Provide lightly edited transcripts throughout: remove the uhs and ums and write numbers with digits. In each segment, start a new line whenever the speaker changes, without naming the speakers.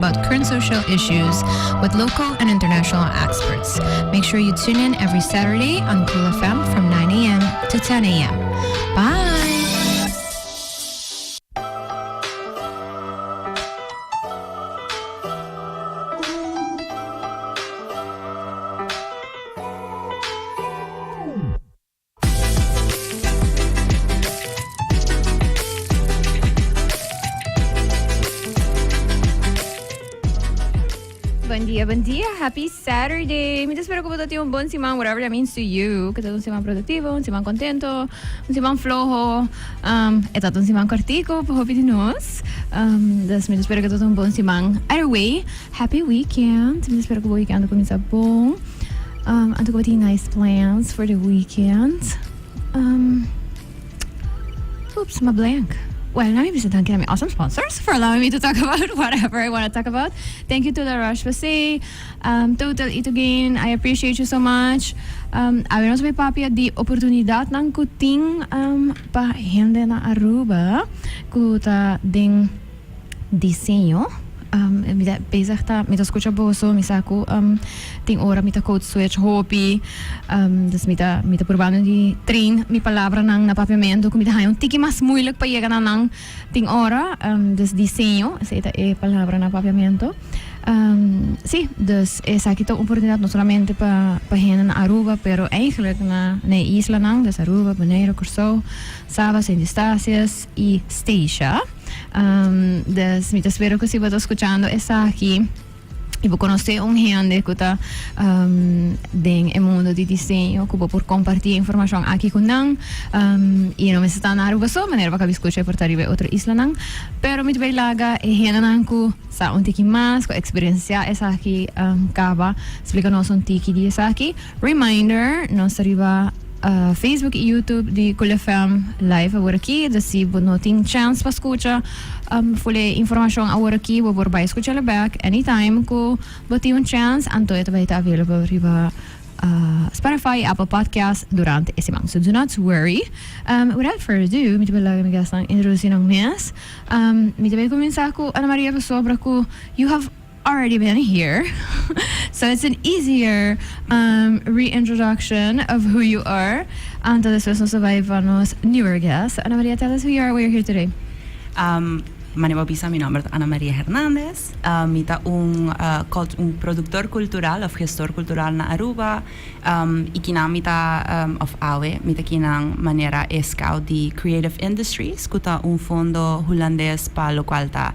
About current social issues with local and international experts. Make sure you tune in every Saturday on Cool FM from 9 a.m. to 10 a.m. Bye! Bon dia, bon dia. Happy Saturday. Mi ta spera ku bo ta tin un bon siman, whatever that means to you. Ku ta un siman produktivo, un siman kontento, un siman floho. Um, e ta un siman kortiko pa hopi di nos. Um, dus mi ta spera ku ta un bon siman. Either way, happy weekend. Mi ta spera ku bo weekend a kuminsá bon. Um, anto ku bo tin nice plans for the weekend. Um, oops, m'a blank. Well, let me bisa danki na mi awesome sponsors for allowing me to talk about whatever I want to talk about. Thank you to La Roche-Posay, um, Total Itogain, I appreciate you so much. Um, awe nos bai papia di oportunidadnan ku tin um, pa hende na Aruba ku ta den diseño. Mi ta bezig ta mi ta skucha boso mi sa ku tin ora mi ta code switch hopi dus mi ta mi ta probando di train mi palabranan na papiamentu ku mi ta haña un tiki mas moeilijk pa yega na nan tin ora dus diseño esei ta e palabra na papiamentu si dus esaki ta un oportunidat no solamente pa pa hende na Aruba pero eigenlijk na na e islanan dus Aruba, Boneiru, Kòrsou, Saba, Sint Eustatius i Statia. Dus mi ta spera ku si bo ta skuchando esaki i bo konosé un hende ku ta den e mundo di diseño ku bo por kompartí e informashon aki ku nan. I no mester ta na Aruba so, manera bo a kabi skucha e por ta riba e otro islanan. Pero mi ta bay laga e hendenan ku sa un tiki mas, ku a eksperensiá esaki kaba splika nos un tiki di esaki. Reminder, nos ta riba Facebook y YouTube di Cool FM live awor aki. Dus si bo no tin chance pa scucha full e informacion awor aki, bo por bai scuchalo back anytime cu bo tin un chance. Anto e ta bai ta available riba Spotify y Apple Podcast durante e siman. So do not worry. Without further ado, mi ta bai laga mi guestnan introduci nan mes. Mi ta bai cuminsa cu Ana Maria pasobra cu you have already been here so it's an easier um, reintroduction of who you are. Anto despues nos ta bai pa nos newer guest. Ana Maria, tell us who you are, why you're here today.
Um, Mane bo bisa, mi nomber ta Ana Maria Hernandez. Uh, mi ta un, uh, cult, un productor cultural of gestor cultural na Aruba. Um, y kinan mi ta, um, of awe, mi ta kinan manera e scout di Creative Industries, cu ta un fondo Hulandes pa locual ta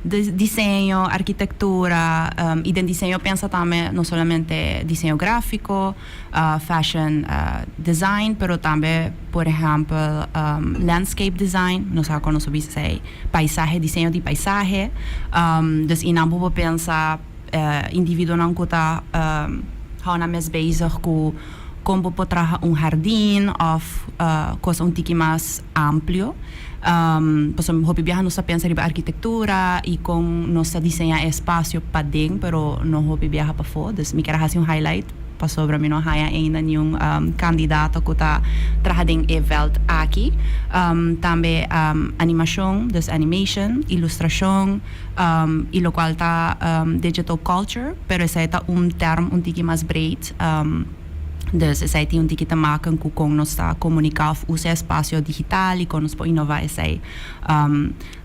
Diseño, arquitectura, y den diseño pensa tambe no solamente diseño grafico, fashion design, pero tambe por ehempel landscape design, nos a conoce bisa esey, paisahe, diseño di paisahe. Dus eynan bo por pensa individuonan cu ta hou nan mes bezig cu con bo por traha un hardin of cosa un tiki mas amplio. Pasobra hopi biaha nos ta pensa riba arkitektura i kon nos ta diseñá e espasio paden, pero no hopi biaha pafó. Dus mi kier a hasi un highlight pasobra mi no haña ainda niun kandidato ku ta traha den e vèlt aki. Tambe animashon, dus animation, ilustrashon i lokual ta digital culture, pero esei ta un tèrm un tiki mas breed. Dus esei tin un tiki te maken ku kon nos ta komuniká òf usa e espasio digital i kon nos por inová esei.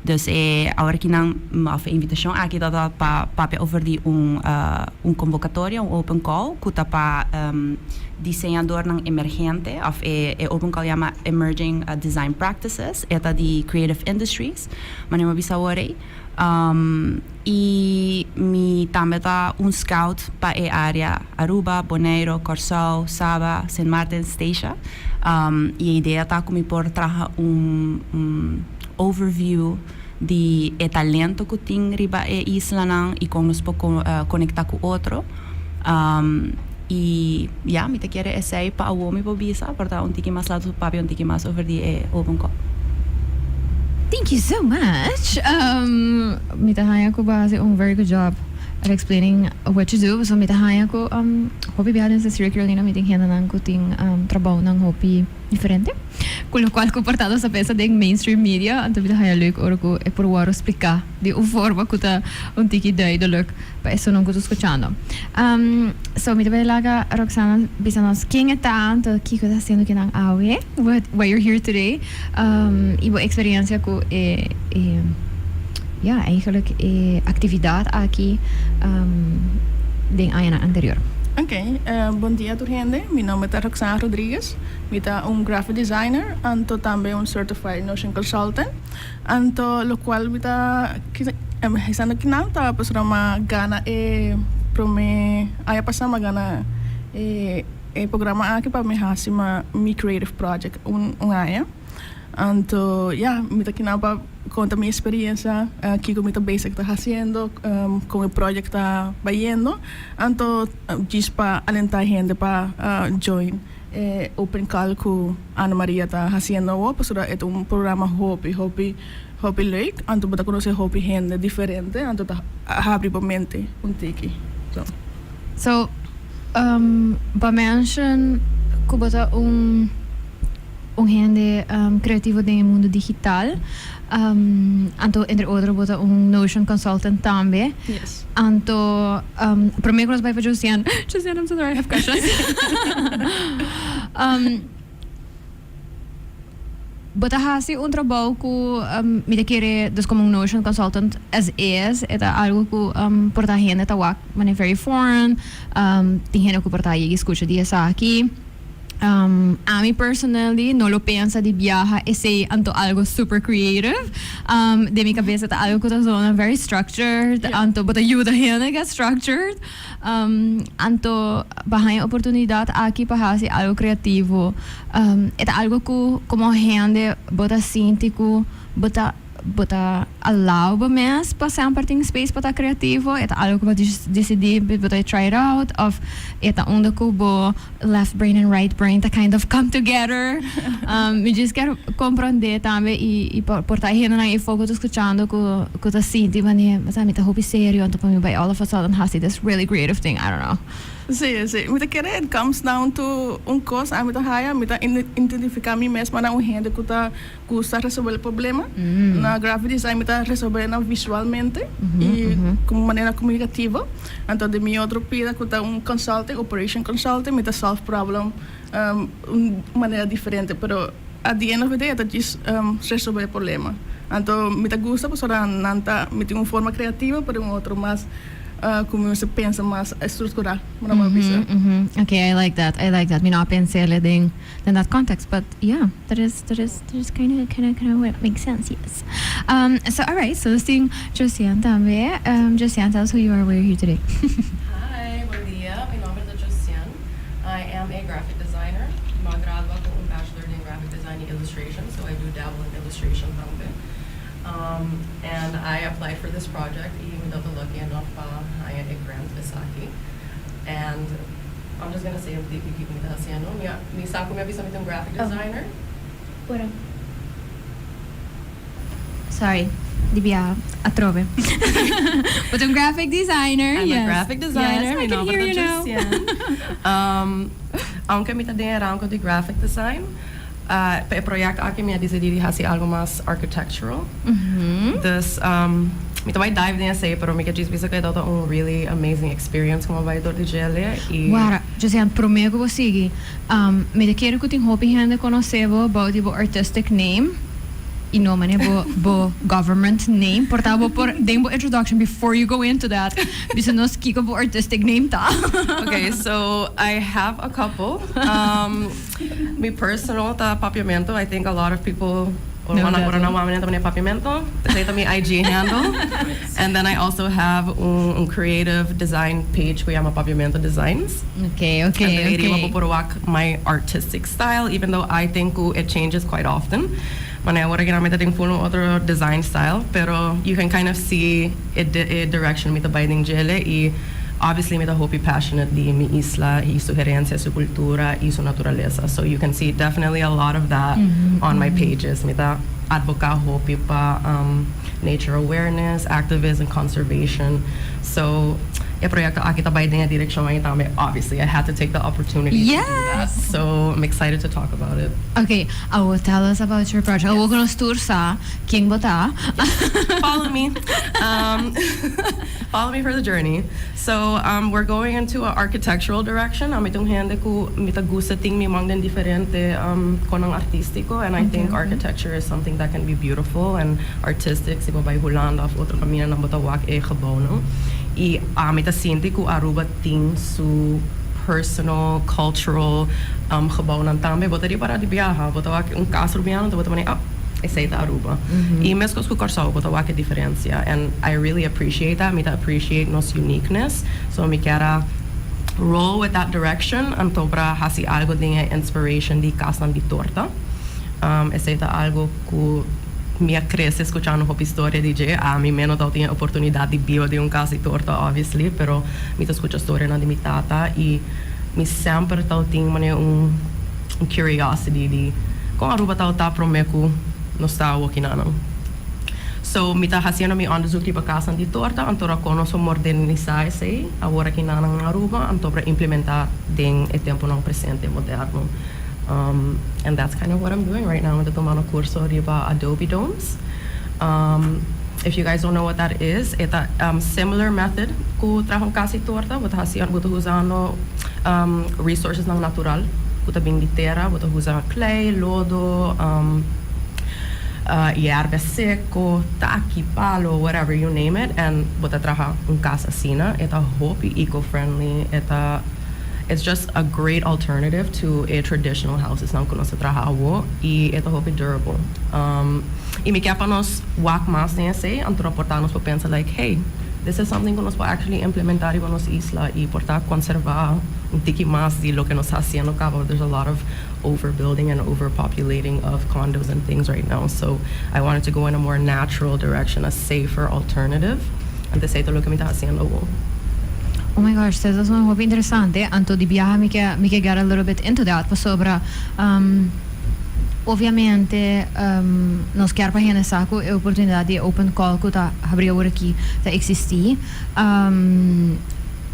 Dus e awor aki nan òf e invitashon aki ta ta pa papia over di un un konvokatoria, un open call ku ta pa diseñadornan emergente òf e e open call yama Emerging Design Practices, e ta di Creative Industries, manera mi a bisa awor ei. I mi tambe ta un scout pa e area Aruba, Boneiro, Kòrsou, Saba, Sint Maarten, Statia. I e idea ta ku mi por traha un un overview di e talento ku tin riba e islanan i kon nos por konektá ku otro. I ya, mi ta kere esei pa awor mi por bisa, por ta un tiki mas laat papia un tiki mas over di e open call.
Thank you so much. Mi ta haña ku bo a hasi un very good job at explaining what you do. Pasobra mi ta haña ku hopi biaha den Cecilia Carolina mi tin hendenan ku tin trabounan hopi diferente. Cu locual cu por ta nos a pensa den mainstream media, anto mi ta haya leuk ora cu e por wòrdu spliká di un forma cu ta un tiki duidelijk pa esunnan cu ta scuchando. So mi ta bay laga Roxana bisa nos ken e ta, anto kico e ta haciendo kinan awe, what, why you're here today, y bo experiencia cu e, e, ya, eigenlijk e actividad aki den añanan anterior.
Ok, bon dia tur hende, mi nomber ta Roxana Rodriguez. Mi ta un graphic designer anto tambe un certified Notion consultant. Anto locual mi ta hesando kinan ta pasobra mi a gana e prome aña pasa mi a gana e e programa aki pa mi haci mi creative project un aña. Anto ya mi ta kinan pa conta mi experiencia kico mi ta bezig ta haciendo con e project ta bayendo anto djis pa alenta hende pa join. E open call cu Ana Maria ta haciendo awor pasobra e ta un programa hopi hopi hopi leuk anto bo ta conoce hopi hende diferente anto ta habri bo mente un tiki so.
So bo a mention cu bo ta un un hende creativo den e mundo digital anto entre otro bo ta un Notion consultant tambe.
Yes.
Anto prome cu nos bay pa Josiane, Josiane I'm so sorry I have questions. Bo ta haci un trabou cu mi ta kere dus como un Notion consultant as is e ta algo cu por ta hende ta wak manera very foreign, tin hende cu por ta yega y scucha di esaki. Ami personally no lo pensa di biaha esey anto algo super creative. Den mi cabeza ta algo cu ta zona very structured, anto bo ta yuda hende get structured. Anto bo haña oportunidad aki pa haci algo creativo. E ta algo cu como hende bo ta sinti cu bo ta. Bo ta allow bo mes pa semper tin space pa ta creativo? E ta algo cu bo dicidi bo ta try it out of e ta unda cu bo left brain and right brain ta kind of come together? Mi djis kier comprende tambe y por ta e hendenan ei for cu ta scuchando cu cu ta sinti mane mi ta hopi serio anto pa mi bay all of a sudden haci this really creative thing, I don't know.
Sí, sí. Mi ta kere it comes down to un cos ami ta haya, mi ta identifica mi mes manera un hende cu ta Gusta resolve e problema. Na graphic design mi ta resolve nan visualmente y como manera comunicativo. Anto di mi otro pida cu ta un consulting, operation consulting, mi ta solve problem un manera diferente. Pero at the end of the day e ta djis resolve e problema. Anto mi ta gusta pasobra nan ta, mi tin un forma creativo pero un otro mas Cu mi mester pensa mas estructura, mi no por bisa.
Ok, I like that, I like that. Mi no a pensa el den den that context, but yeah, that is, that is, that is kinda, kinda, kinda what makes sense, yes. So alright, so nos tin Josiane tambe. Josiane, tell us who you are, why you're here today.
Hi, bon dia. Mi nomber ta Josiane. I am a graphic designer. Mi a gradua cu un bachelor den graphic design y illustration, so I do dabble in illustration tambe. And I applied for this project y mi tabata lucky enough pa haña e grant esaki. And I'm just gonna say un tiki kiko mi ta haciendo. Mi a mi sa ku mi a bisa mi ta un graphic designer.
Ora. Sorry, di bia atrobe. Bo ta un graphic designer,
I'm
yes.
a graphic designer,
Yes,
mi
I can
nomber
hear
ta
you now.
Josiane. Aunke mi ta den e rango di graphic design, Pa e proyecto aki mi a dicidi di haci algo mas architectural. Dus mi ta bay dive den esey pero mi ke djis bisa cu e tabata un really amazing experience cu mi a bay door di djele y.
Wara, Josiane, prome cu bo sigui, mi ta kere cu tin hopi hende conoce bo bou di bo artistic name y no manera bo bo government name. Por ta bo por den bo introduction before you go into that bisa nos kico bo artistic name ta.
Okay, so I have a couple. Mi personal ta Papiamento, I think a lot of people
Know that
ora nan
one.
wami nan ta pone Papiamento, esey ta mi IG handle. And then I also have un creative design page cu yama Papiamento Designs.
Okay, okay,
And den
okay.
bo por wak my artistic style, even though I think cu it changes quite often. Mane awor aki nan mi ta den full un otro design style, pero you can kind of see e e direction mi ta bay den djele y obviously mi ta hopi passionate di mi isla y su herencia, su cultura y su naturalesa. So you can see definitely a lot of that on my pages. Mi ta advoca hopi pa nature awareness, activism, conservation. So. E proyecto aki ta bay den e direccion ey tambe. Obviously, I had to take the opportunity to do that. So I'm excited to talk about it.
Okay, awo tell us about your project. Awo cu nos tur sa ken bo ta.
Follow me. Follow me for the journey. So we're going into an architectural direction. Ami ta un hende cu mi ta gusta tin mi man den diferente conan artistico and I think architecture is something that can be beautiful and artistic. Si bo bay Hulanda of otro caminda nan bo ta wak e gebouwnan. Y ami ta sinti cu Aruba tin su personal, cultural gebouwnan tambe. Bo ta ripara di biaha, bo ta wak un cas Rubiano, bo ta mane, "Ah, esey ta Aruba." Y mescos cu Corsou, bo ta wak e diferencia. And I really appreciate that. Mi ta appreciate nos uniqueness. So mi kier a roll with that direction. Anto pa hasi algo den inspiration di casnan di torta. Esey ta algo cu mi a crece scuchando hopi historia di dje. Ami mes no tin oportunidad di biba den un cas di torta, obviously, pero mi ta scucha historia di mi tata y mi semper tin un curiosity di con Aruba ta prome cu nos ta aki nan. So mi ta haciendo mi onderzoek riba cas di torta, anto con nos modernisa esey awor aki na Aruba, anto pa implementa den e tempo nan presente moderno. And that's kind of what I'm doing right now. Mi ta tumando curso riba Adobe Domes. If you guys don't know what that is, it's a similar method cu traha un cas di torta, bo ta usando resources nan natural, cu ta bin di tera, bo ta usa clay, lodo, yerba seco, taki, palo, whatever you name it, and bo ta traha un cas asina. E ta hopi eco-friendly, it's just a great alternative to a traditional houses nan cu nos ta traha awo y e ta hopi durable. Y mi kier pa nos wak mas den esey, anto por ta nos por pensa like, "Hey, this is something cu nos por actually implementa riba nos isla y por ta conserva un tiki mas di loke nos ta haciendo caba." There's a lot of overbuilding and overpopulating of condos and things right now. So I wanted to go in a more natural direction, a safer alternative. And esey ta loke mi ta haciendo.
Oh my gosh, dat is hopi interesante. Anto di biaha mi kier get a little bit into that pasobra obviamente nos kier pa hende sa cu e oportunidad di open call cu ta habri awor aki ta existi.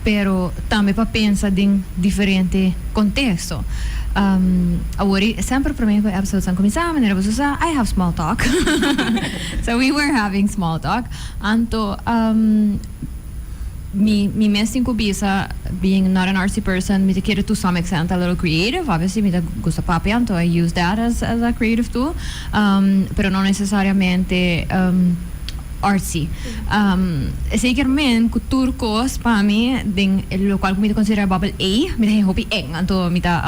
Pero tambe pa pensa den diferente contexto. Awor, semper pa mi cu episodes a cuminsa, manera bo sa, I have small talk. So we were having small talk. Anto mi mes tin cu bisa, being not an artsy person, mi ta kere to some extent a little creative. Obviously, mi ta gusta papia, anto I use that as a creative tool. Pero no necesariamente artsy. Zeker men cu tur cos pa mi, den locual mi ta considera bubble A, mi ta hopi eng, anto mi ta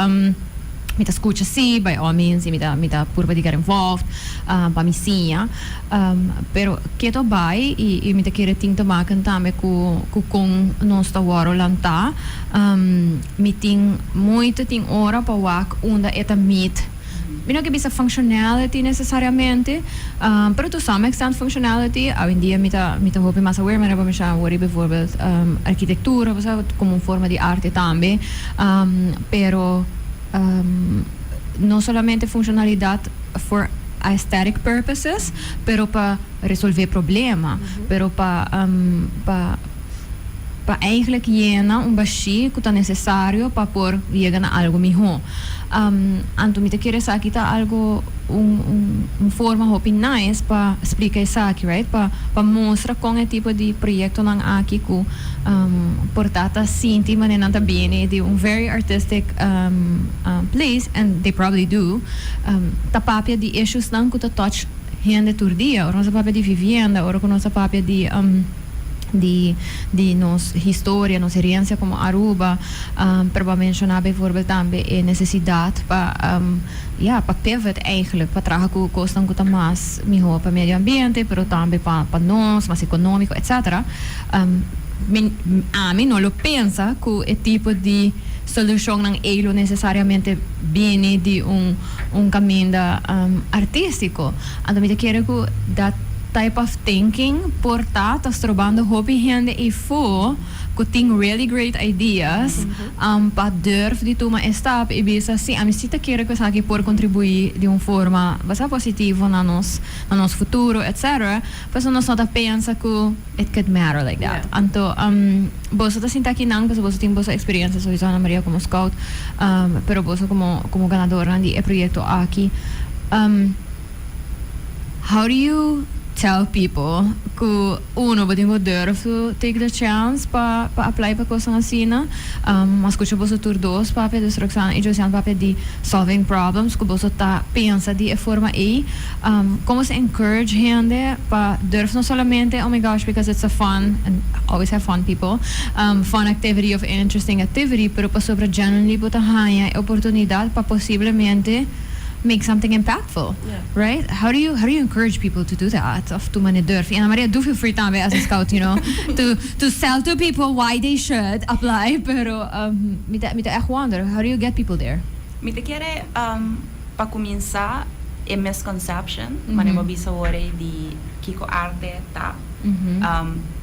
scucha si, by all means, mi ta purba di get involved, pa mi siña. Pero keto bay y mi ta kere tin te maken tambe cu nos ta wordo lanta. Mi tin muito tin ora pa wak unda e ta meet. Mi no kier bisa functionality necesariamente, pero to some extent functionality. Hoy en dia mi ta hopi mas aware, maar mi ta worry bijvoorbeeld arquitectura, como un forma di arte tambe. Pero no solamente funcionalidad for aesthetic purposes, pero pa resolve problema, pero pa eigenlijk yena un bashi cu ta necesario pa por yega na algo miho. Anto mi ta kere esaki ta algo un forma hopi nice pa splica esaki, right? Pa mustra con e tipo di proyecto nan aki cu por ta ta sinti manera nan ta bini di un very artistic place, and they probably do, ta papia di issues nan cu ta touch hende tur dia. Ora nos papia di vivienda, ora cu nos papia di nos historia, nos herencia como Aruba, pero pa menciona bijvoorbeeld tambe e necesidad pa, ja, pa pivot eigenlijk, pa traha cu cosnan cu ta mas miho pa medio ambiente, pero tambe pa nos, mas economico, etc. Ami no lo pensa cu e tipo di solucion nan ey lo necesariamente bini di un caminda artistico. Anto mi ta kere cu that type of thinking por ta strobando hopi hende eyfo. Cu tin really great ideas pa durf di tuma e stap y bisa si ami si ta kere cu esaki por contribui di un forma basta positivo na nos futuro, etc. Pasobra nos no ta pensa cu it could matter like that. Anto boso ta sinta akinan pasobra boso tin boso experiencia, sowieso Ana Maria como scout, pero boso como ganador di e proyecto aki. How do you tell people cu uno, bo tin cu durf to take the chance pa apply pa cos asina? M'a scucha boso tur dos papia, dus Roxana y Josiane, papia di solving problems, cu boso ta pensa di e forma ey. Con bo encourage hende pa durf, no solamente, "Oh my gosh, because it's a fun," and always have fun people, fun activity of interesting activity, pero pasobra genuinely bo ta haya oportunidad pa posiblemente make something impactful? Right? How do you encourage people to do that? Of to mane durf? Ana Maria, do feel free tambe as a scout, to sell to people why they should apply. Pero mi ta echt wonder, how do you get people there?
Mi ta kere, pa cuminsa, e misconception, mm -hmm. Bisa awor di kico arte ta,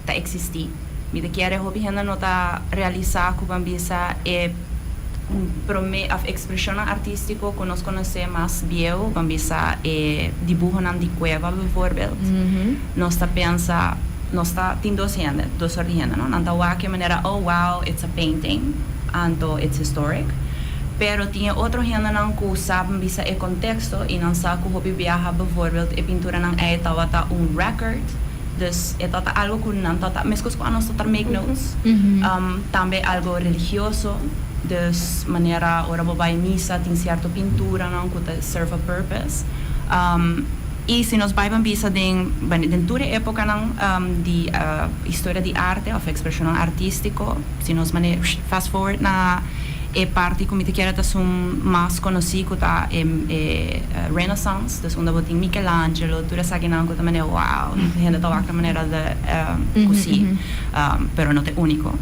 ta existi. Mi ta kere hopi hende no ta realisa cu, ban bisa, e prome of expresion artistico cu nos conoce mas bieu, ban bisa, e dibuhonan di cueva bijvoorbeeld. Nos ta pensa, nos ta tin dos hende, dos soort hende, no? Nan ta wak manera, "Oh wow, it's a painting, anto it's historic." Pero tin otro hendenan cu sa, ban bisa, e contexto y nan sa cu hopi biaha bijvoorbeeld e pinturanan ey tawata un record. Dus e tata algo cu nan tata, mescos cu nos tata make notes. Tambe algo religioso. Dus manera ora bo bay misa, tin cierto pinturanan cu ta serve a purpose. Y si nos bay bisa den tur epoca nan di historia di arte of expresion artistico, si nos mane fast forward na e parti cu mi ta kere ta esun mas conoci, cu ta e Renaissance, dus unda bo tin Michelangelo, tur esakinan cu ta manera wow, hende ta wak manera di cu si, pero no ta unico.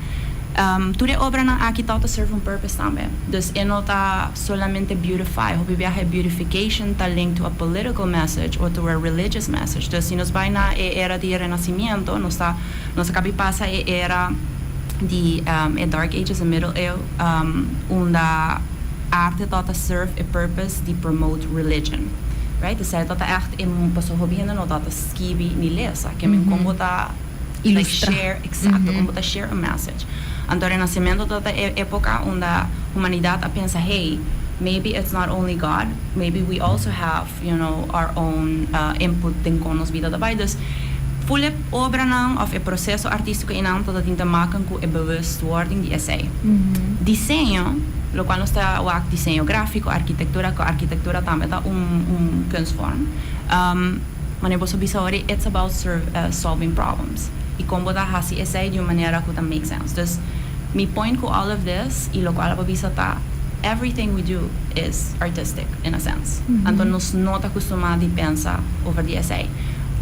Tur e obranan aki ta serve un purpose tambe. Dus e no ta solamente beautify, hopi biaha beautification ta linked to a political message or to a religious message. Dus si nos bay na e era di Renacimiento, nos a caba di pasa e era di e Dark Ages, e Middle unda arte ta serve a purpose di promote religion. Right? Dus e ta echt in paso hopi hende no ta skibi ni lesa, kiermen con ta like
Ilustra.
Share, exacto, con ta share a message. Anto Renacimiento ta e epoca unda humanidad a pensa, "Hey, maybe it's not only God, maybe we also have our own input den con nos bida ta bay." Dus full e obranan of e proceso artistico einan ta tin te maken cu e bewustwording di esey. Diseño, locual nos ta wak diseño grafico, arquitectura, cu arquitectura tambe ta un kunstvorm. Manera bo a bisa awor, it's about solving problems. Y con ta haci esey di un manera cu ta make sense. Dus mi point cu all of this, y locual bo a bisa ta, everything we do is artistic in a sense. Anto nos no ta acostumbra di pensa over di esey.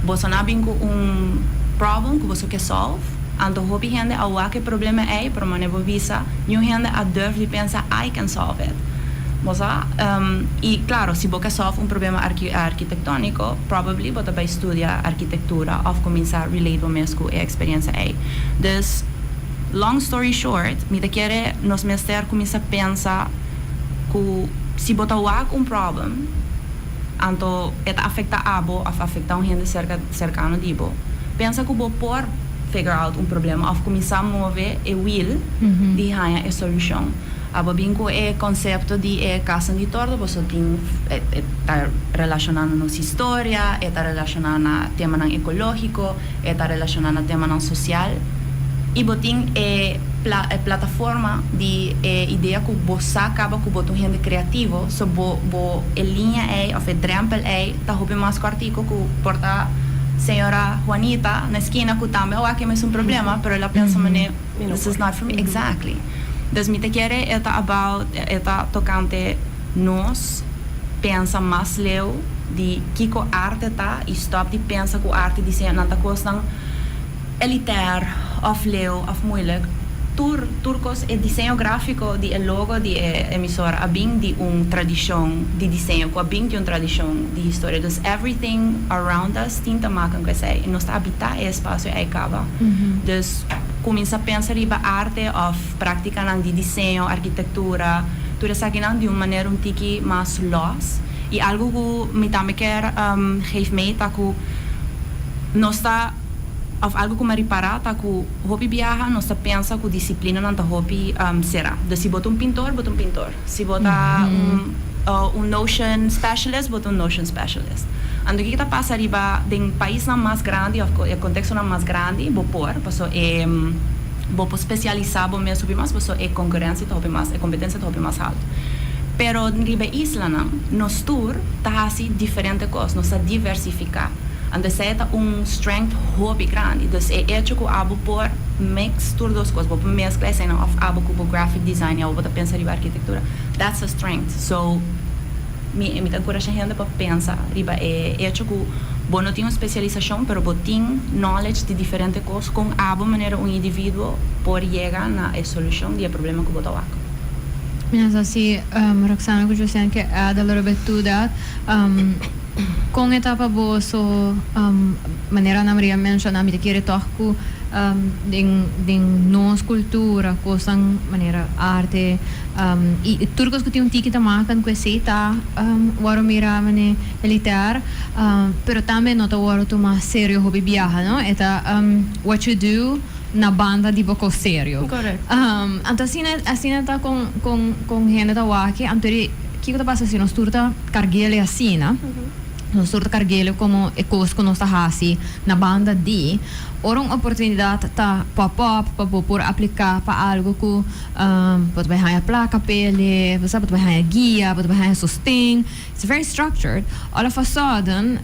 Boso a bin cu un problem cu boso kier solve, anto hopi hende a wak e problema ey, pero manera bo a bisa, niun hende a durf di pensa, "I can solve it." Bosa, y claro, si bo kier solve un problema arkitectonico, probably bo ta bay studia arquitectura of cuminsa relate bo mes cu e experiencia ey. Dus, long story short, mi ta kere nos mester cuminsa pensa cu si bo ta wak un problem, anto e ta afecta abo of afecta un hende cercano di bo. Pensa cu bo por figure out un problema of cuminsa move e wheel di haya e solucion. Abo bin cu e concepto di e cas di tordo, bo tin e ta relaciona na nos historia, e ta relaciona na temanan ecologico, e ta relaciona na temanan social. Y bo tin e plataforma di e idea cu bo sa caba cu bo ta un hende creativo, so bo e linea ey of e drempel ey ta hopi mas cortico cu por ta señora Juanita na esquina cu tambe a wak e mesun problema, pero el a pensa mane, "This is not for me." Exactly. Dus mi ta kere e ta about, e ta tocante nos pensa mas leu di kico arte ta y stop di pensa cu arte di nan ta cosnan elitair of leu of moeilijk. Tur cos, e diseño grafico di e logo di e emisora a bin di un tradicion di diseño, cu a bin di un tradicion di historia. Dus everything around us tin te maken cu esey. Y nos ta habita e espacio ey caba. Dus Cuminsa pensa riba arte of practicanan di diseño, arquitectura, tur esakinan di un manera un tiki mas los. Y algo cu mi tambe kier geef mee ta cu nos ta, of algo cu mi a ripara ta cu hopi biaha nos ta pensa cu disciplinanan ta hopi cera. Dus si bo ta un pintor, bo ta un pintor. Si bo ta un Notion specialist, bo ta un Notion specialist. Anto kico ta pasa riba den paisnan mas grandi of e contextonan mas grandi, bo por, paso e bo por specialisa bo mes hopi mas, paso e concurrencia ta hopi mas, e competencia ta hopi mas halto. Pero riba e islanan, nos tur ta haci diferente cos, nos ta diversifica. Anto esey ta un strength hopi grandi. Dus e hecho cu abo por mix tur dos cos, bo por mezcla eseynan of abo cu bo graphic design y abo bo ta pensa riba arquitectura, that's a strength. So, mi ta encourage hende pa pensa riba e hecho cu bo no tin un specialisacion, pero bo tin knowledge di diferente cos con abo manera un individuo por yega na e solucion di e problema cu bo ta wak.
Yes, asina, Roxana cu Josiane ke add a little bit to that. Con e ta pa boso, manera Ana Maria menciona, mi ta kere toch cu den nos cultura cosnan manera arte y tur cos cu tin un tiki ta maken cu esey ta worde mira mane elitair, pero tambe no ta worde tuma serio hopi biaha, no? E ta what you do na banda di bo cos serio. Anto asina ta con hende ta wak, anto kico ta pasa si nos tur ta carguele asina, nos tur ta carguele como e cos cu nos ta haci na banda di, ora un oportunidad ta pop up pa bo por aplica pa algo cu bo ta bay haya placa p'ele, bo sa, bo ta bay haya guia, bo ta bay haya sosten, it's very structured, all of a sudden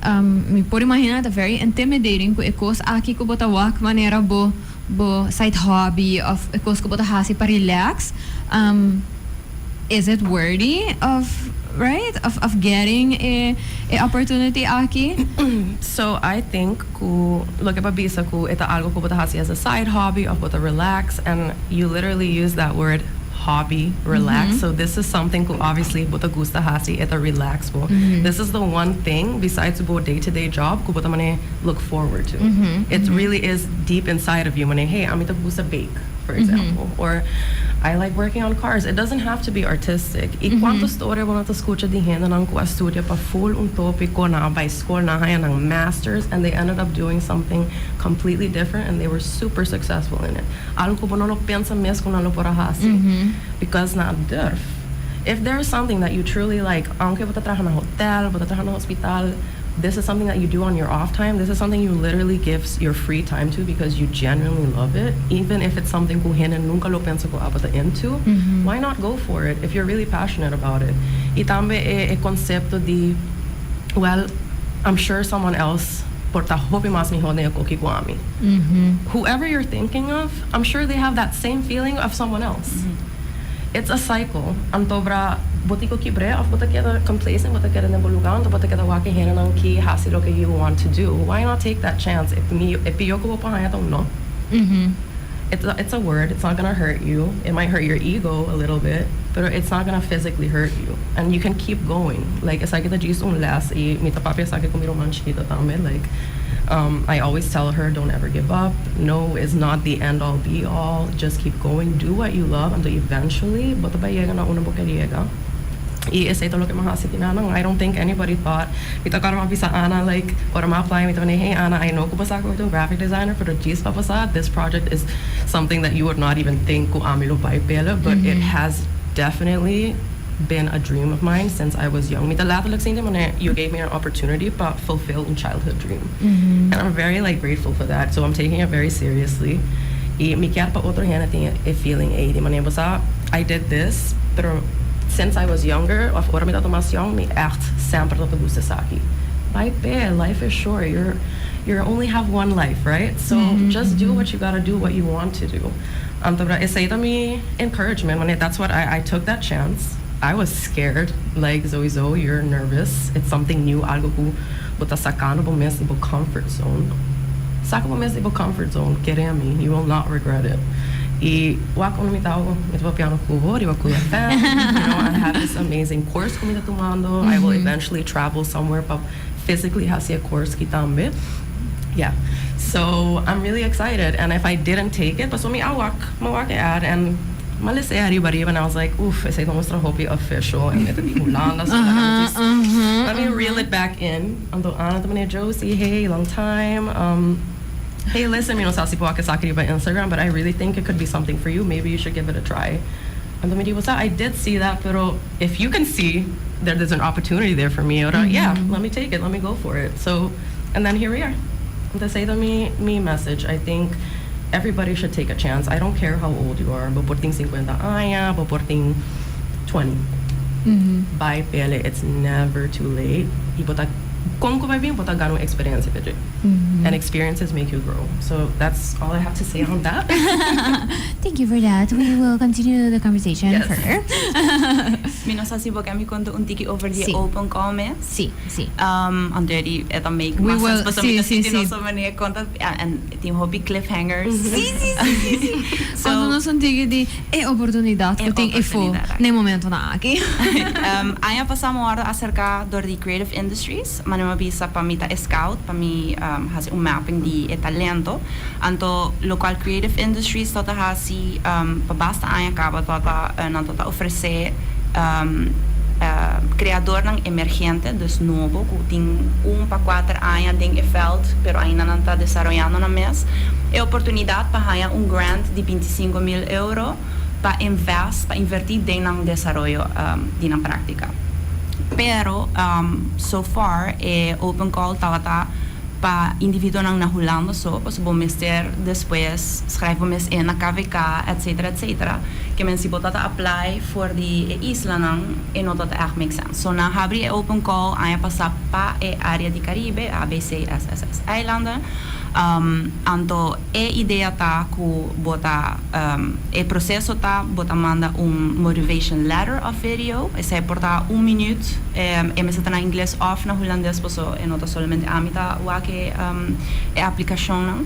mi por imagina ta very intimidating cu e cos aki cu bo ta wak manera bo side hobby of e cos cu bo ta haci pa relax, is it worthy of, right, of getting e opportunity aki?
So I think cu loke bo a bisa cu e ta algo cu bo ta haci as a side hobby of bo ta relax, and you literally use that word, hobby, relax, so this is something cu obviously bo ta gusta haci, e ta relax bo. This is the one thing besides bo day to day job cu bo ta mane look forward to. It really is deep inside of you, mane, "Hey, ami ta gusta bake," for example, or "I like working on cars." It doesn't have to be artistic. Y cuanto storia bo no ta scucha di hendenan cu a studia pa full un topico, nan a bay school, nan a haya nan masters, and they ended up doing something completely different and they were super successful in it. Algo cu bo no lo pensa mes cu nan lo por a haci. Because nan a durf. If there is something that you truly like, aunke bo ta traha na hotel, bo ta traha na hospital, this is something that you do on your off time, this is something you literally give your free time to because you genuinely love it, even if it's something cu hende nunca lo pensa cu abo ta into, why not go for it if you're really passionate about it? Y tambe e concepto di, "Well, I'm sure someone else por ta hopi mas miho den e cos aki cu ami." Whoever you're thinking of, I'm sure they have that same feeling of someone else. It's a cycle. Anto bra bo tin cu kibr'e of bo ta keda complacent, bo ta keda den bo lugar, anto bo ta keda wak hendenan cu haci loke you want to do. Why not take that chance? E pio cu bo por haya ta un no. It's a word, it's not gonna hurt you. It might hurt your ego a little bit, but it's not gonna physically hurt you. And you can keep going. Like, esaki ta just un les y mi ta papia esaki cu mi ruman chikito tambe. Like, I always tell her, "Don't ever give up. No is not the end all be all. Just keep going. Do what you love until eventually bo ta bay yega na unda bo kier yega." Y esey ta loke mi a haci nan. I don't think anybody thought. Mi ta awor bisa Ana, like, ora mi apply, mi ta "Hey Ana, I know cu bo sa cu un graphic designer, pero djis pa pasa, this project is something that you would not even think cu ami lo bay p'ele, but it has definitely been a dream of mine since I was young." Mi ta letterlijk sinti wanneer you gave me an opportunity pa fulfill a childhood dream. And I'm very, like, grateful for that. So I'm taking it very seriously. Y mi kier pa otro hende tin e feeling ey di manera, "Sa, I did this, pero since I was younger, of ora mi tabata mas young, mi echt semper tabata gusta esaki." Bay p'e, life is short. You only have one life, right? So just do what you gotta do, what you want to do. Anto, esey ta mi encouragement. When that's what I took that chance. I was scared, like, sowieso, you're nervous. It's something new, algo cu bo ta sacando bo mes di bo comfort zone. Saca bo mes di bo comfort zone, kere mi, you will not regret it. Y wak unda mi ta, mi ta papiando cu bo, riba Cool FM. I have this amazing course cu mi ta tumando. I will eventually travel somewhere pa physically haci e course aki tambe. Yeah. So I'm really excited. And if I didn't take it, paso mi a wak, m'a wak e ad and m'a lesa ariba ariba and I was like, "Oof, esey ta mustra hopi official and e ta di Hulanda, so let me just let me reel it back in." Anto Ana ta manera, "Josie, hey, long time. Hey, listen, mi no sa si bo a wak esaki riba Instagram, but I really think it could be something for you. Maybe you should give it a try." Anto mi di, "What's that? I did see that, pero if you can see that there's an opportunity there for me, ora, yeah, let me take it, let me go for it." So, and then here we are. To say the mi message, I think everybody should take a chance. I don't care how old you are, bo por tin 50 aña, bo por tin 20. Bay p'e, it's never too late. Y bo ta, con cu bay bin, bo ta gana un experiencia, p'e. And experiences make you grow. So that's all I have to say on that.
Thank you for that. We will continue the conversation further.
Mi no sa si bo kier mi conta un tiki over di
Si.
Open call mes.
Si.
Anto di e ta make
We
mas
will-
sense paso
si,
mi ta
si,
sinti
si.
nos so manera conta and tin hopi cliffhangers.
Si.
So,
Cuando nos un tiki di e oportunidad
E
cu tin efo
oportunidad.
na momento na aki.
Aña pasa mi a wordo acerca door di Creative Industries, manera mi a bisa pa mi ta scout, pa mi haci un mapping di e talento. Anto, locual Creative Industries ta haci pa basta aña caba ta nan ta ofrece creadornan emergente, dus nobo, cu tin 1 pa 4 aña den e veld, pero ainda nan ta desaroyando nan mes, e oportunidad pa haya un grant di 25 mil euro pa invest, pa inverti den nan desaroyo di nan practica. Pero so far e open call tabata pa individuonan na Hulanda so, pues bo mester despues schrijf bo mes in na KVK, etc., etc. Kiermen si bo ta apply for di e islanan e no ta echt make sense. So nan a habri e open call aña pasa pa e area di Caribe, A, B, C, S, S, S eilanden. Anto e idea ta cu bo ta e proceso ta bo ta manda un motivation letter of video. Esey por ta un minuut, e mester ta na Ingles of na Hulandes, paso e no ta solamente ami ta wak e aplicacion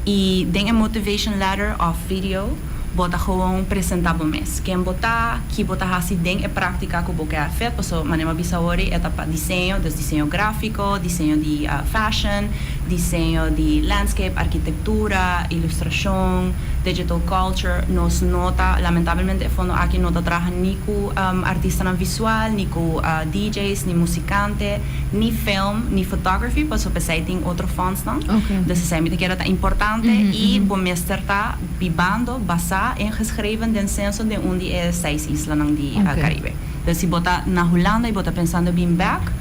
y den e motivation letter of video bo ta gewoon presenta bo mes. Ken bo ta, kico bo ta hasi den e practica cu bo kier fit, paso manera bisa ori e ta pa diseño, dus diseño grafico, diseño di fashion, diseño di landscape, arquitectura, ilustracion, digital culture. Nos no ta, lamentablemente, e fondo aki no ta traha ni cu artistanan visual, ni cu DJs, ni muzikante, ni film, ni photography, paso p'esey tin otro fonds nan. Dus esey mi ta kere ta importante y bo mester ta bibando, basa, ingeschreven den censo di un di e seis islanan di Caribe. Dus si bo ta na Hulanda y bo ta pensando bin back,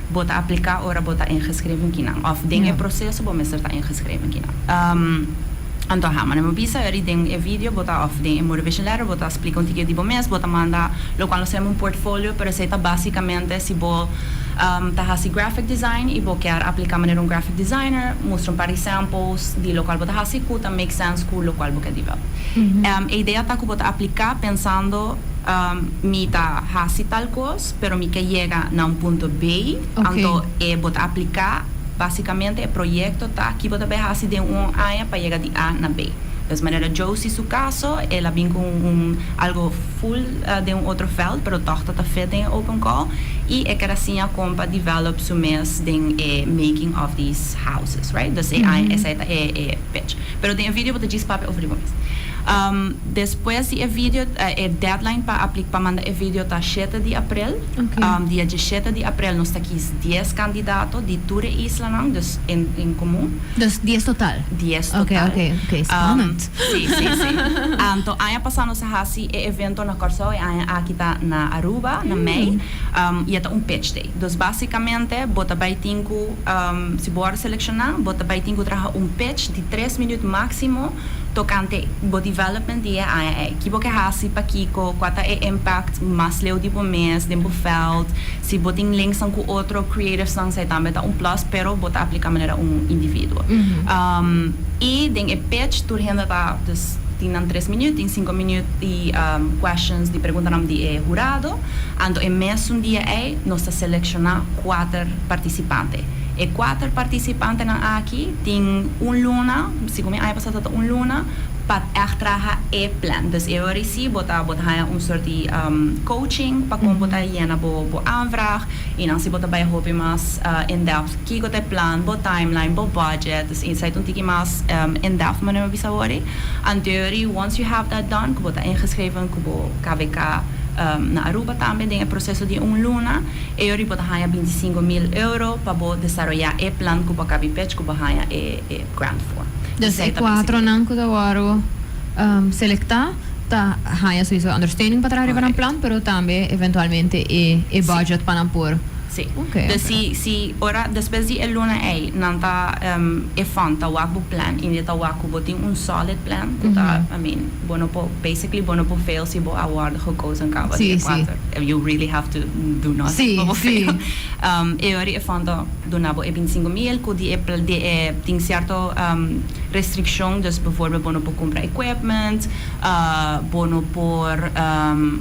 bo ta aplica ora bo ta ingeschreven akinan. Of den e proceso bo mester ta ingeschreven akinan. Anto ha, manera mi a bisa, eri den e video, bo ta of den e motivation letter, bo ta splica un tiki di bo mes, bo ta manda locual nos yama un portfolio, pero esey ta basicamente si bo ta hasi graphic design y bo kier aplica manera un graphic designer, mustra un par di samples di locual bo ta hasi, cu ta make sense cu locual bo kier develop. E idea ta cu bo ta aplica pensando mi ta hasi tal cos, pero mi kier yega na un punto B, anto e bo ta aplica basicamente e proyecto ta kico bo ta bay hasi den un aña pa yega di A na B. Dus manera Josie su caso, el a bin cu un algo full di un otro veld, pero toch ta fit den open call y e kier asina con pa develop su mes den e making of these houses, right? Dus e esey ta e pitch. Pero den video bo ta djis papia over di bo mes. Despues di e video, e deadline pa aplica pa manda e video ta 7 di april. Dia 17 di april nos ta kies 10 candidato di tur e islanan, dus in comun.
Dus 10 total.
10 total.
Ok. Spannend.
Si. Anto, aña pasa nos a hasi e evento na Corsou y aña aki ta na Aruba, na mei. Y ta un pitch day. Dus basicamente, bo ta bay tin cu, si bo selecciona, bo ta bay tin cu traha un pitch di 3 minuut maximo tocante bo development di e aña ey. Kico bo kier hasi pa kico, cua ta e impact mas leu di bo mes, den bo veld, si bo tin links cu otro creatives nan esey tambe ta un plus, pero bo ta aplica manera un individuo. Y den e pitch tur hende ta dus tin nan 3 minuut, tin 5 minuut di questions, di preguntanan di e hurado. Anto e mesun dia ey nos ta selecciona cuater participante. E cuater participantenan aki tin un luna, segun mi aña pasa ta un luna, Pa echt traha e plan. Dus e ora si bo ta haya un soort di coaching pa con bo ta yena bo aanvraag y dan si bo ta bay hopi mas in depth kico ta e plan, bo timeline, bo budget, dus esey ta un tiki mas in depth manera bisa wori. Anto once you have that done, cu bo ta ingeschreven cu bo KVK na Aruba tambe den e proceso di un luna, e ora bo ta haya 25 mil euro pa bo desaroya e plan cu bo a caba pitch cu bo haya e grant voor.
Dus e cuatro nan cu ta wordo selecta ta haya sowieso ondersteuning pa traha un plan, pero tambe eventualmente e budget pa nan por.
Si. Dus si ora despues di e luna ey nan ta e fund ta wak bo plan y ta wak bo tin un solid plan cu ta, I mean, bo no por, basically bo no por fail si bo a wordo gekozen caba di cuatro. You really have to do nothing pa bo fail. E ora e fund ta duna bo e 25 mil cu di e tin cierto restriccion, dus bijvoorbeeld bo no por cumpra equipment, bo no por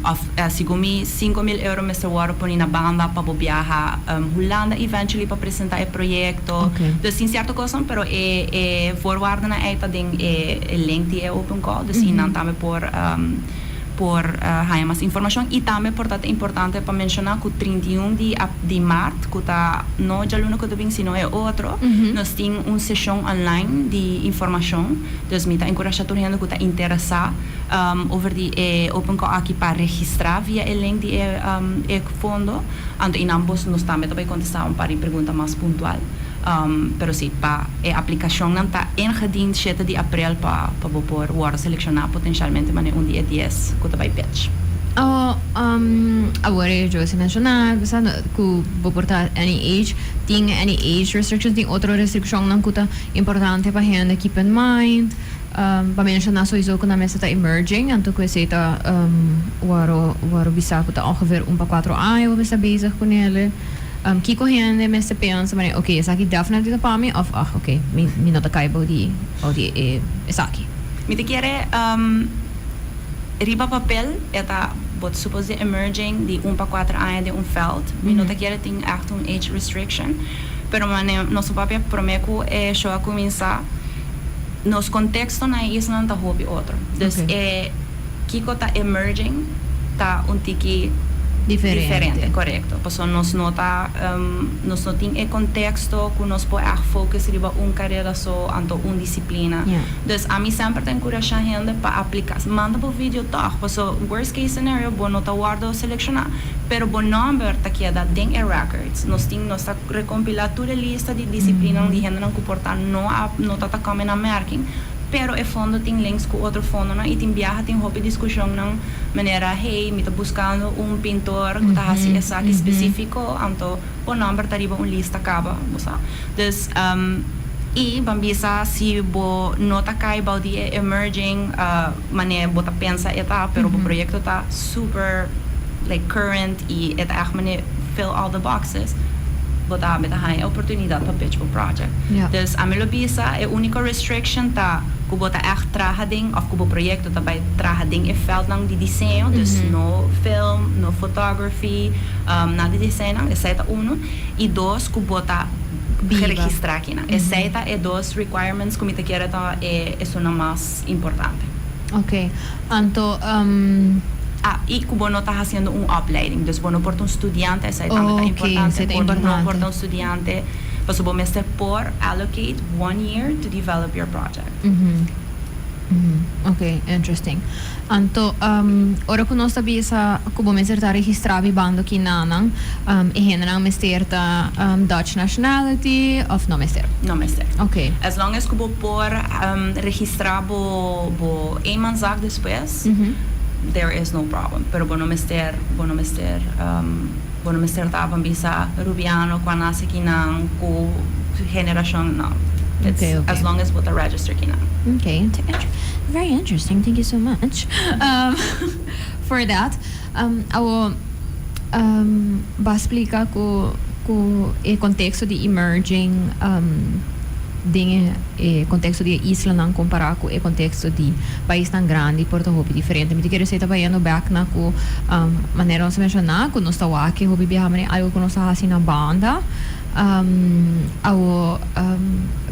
of segun mi 5 mil euro mester wordo poni na banda pa bo viaha Hulanda eventually pa presenta e proyecto. Dus tin cierto cos, pero e voorwaarden ey ta den e link di e open call, dus mm tambe por haya mas informacion. Y tambe por ta importante pa menciona cu 31 di maart, cu ta no dialuna cu ta bin, sino e otro, nos tin un sesion online di informacion. Dus mi ta encurasha tur hende cu ta interesa over di e open call aki pa registra via e link di e fondo. Anto y ambos nos tambe ta contesta un par di pregunta mas puntual. Pero si, pa e aplicacion nan ta ingediend 7 di april pa bo por wordo selecciona potencialmente manera un di e 10 cu ta bay pitch.
Oh, awor yo a menciona cu bo por ta any age, tin any age restrictions, tin otro restriccion nan cu ta importante pa hende keep in mind? Pa menciona sowieso cu nan mester ta emerging, anto cu esey ta wordo bisa cu ta ongeveer 1 pa 4 aña bo ta bezig cu ne. Kico hende mester pensa, maar ok, esaki definitely ta pa mi, of ah, ok, mi no ta cay bou di esaki?
Mi ta kere riba papel e ta bo suppose di emerging di 1 pa 4 aña den un veld. Mi no ta kere tin echt un age restriction. Pero manera nos papia prome cu e show a cuminsa, nos contexto na isla ta hopi otro. Dus e kico ta emerging ta un tiki
diferente.
Diferente, correcto. Paso nos no tin e contexto cu nos por echt focus riba un carera so anto un disciplina. Dus ami semper ta encurasha hende pa aplica. Manda bo video toch. Paso worst case scenario bo no ta wordo selecciona, pero bo nomber ta keda den e records. Nos ta recompila tur e lista di disciplina di hende nan cu por ta no ta come in aanmerking. Pero e fondo tin links cu otro fondo nan y tin biaha tin hopi discusion nan manera, hey, mi ta buscando un pintor cu ta hasi esaki specifico, anto bo nomber ta riba un lista caba, bo sa. Dus y ban bisa si bo no ta cay bou di e emerging manera bo ta pensa e ta, pero bo proyecto ta super like current y e ta echt manera fill all the boxes, bo ta meta haya oportunidad pa pitch bo project. Dus ami lo bisa e unico restriction ta cu bo ta echt traha den of cu bo proyecto ta bay traha den e veld nan di diseño, dus no film, no photography, nada di diseño, esey ta uno. Y dos, cu bo ta
Biba.
Registra aki nan. Esey ta e dos requirements cu mi ta kere ta e esunnan mas importante.
Ok. Anto,
Ah, y cu bo no ta haciendo un opleiding. Dus bo no por ta un studiante, esey tambe ta importante.
Esey ta
Bo no
importante.
por ta un studiante, paso bo mester por allocate one year to develop your project.
Ok, interesting. Anto, ora cu nos ta bisa cu bo mester ta registra bibando aki nan, e hende nan mester ta Dutch nationality of no mester?
No mester.
Ok.
As long as cu bo por registra bo eenmanszaak despues, there is no problem. Pero bo no mester ta ban bisa Rubiano, cu a nace aki nan, cu generacion, no. It's as long as bo ta register aki nan.
Okay, very interesting. Thank you so much for that. Awo bo a splica cu e contexto di emerging. Den e contexto di e islanan compara cu e contexto di paisnan grandi por ta hopi diferente. Mi ta kere esey ta bayendo bek na cu manera nos a menciona cu nos ta wak e hopi biaha manera algo cu nos ta haci na banda. Awo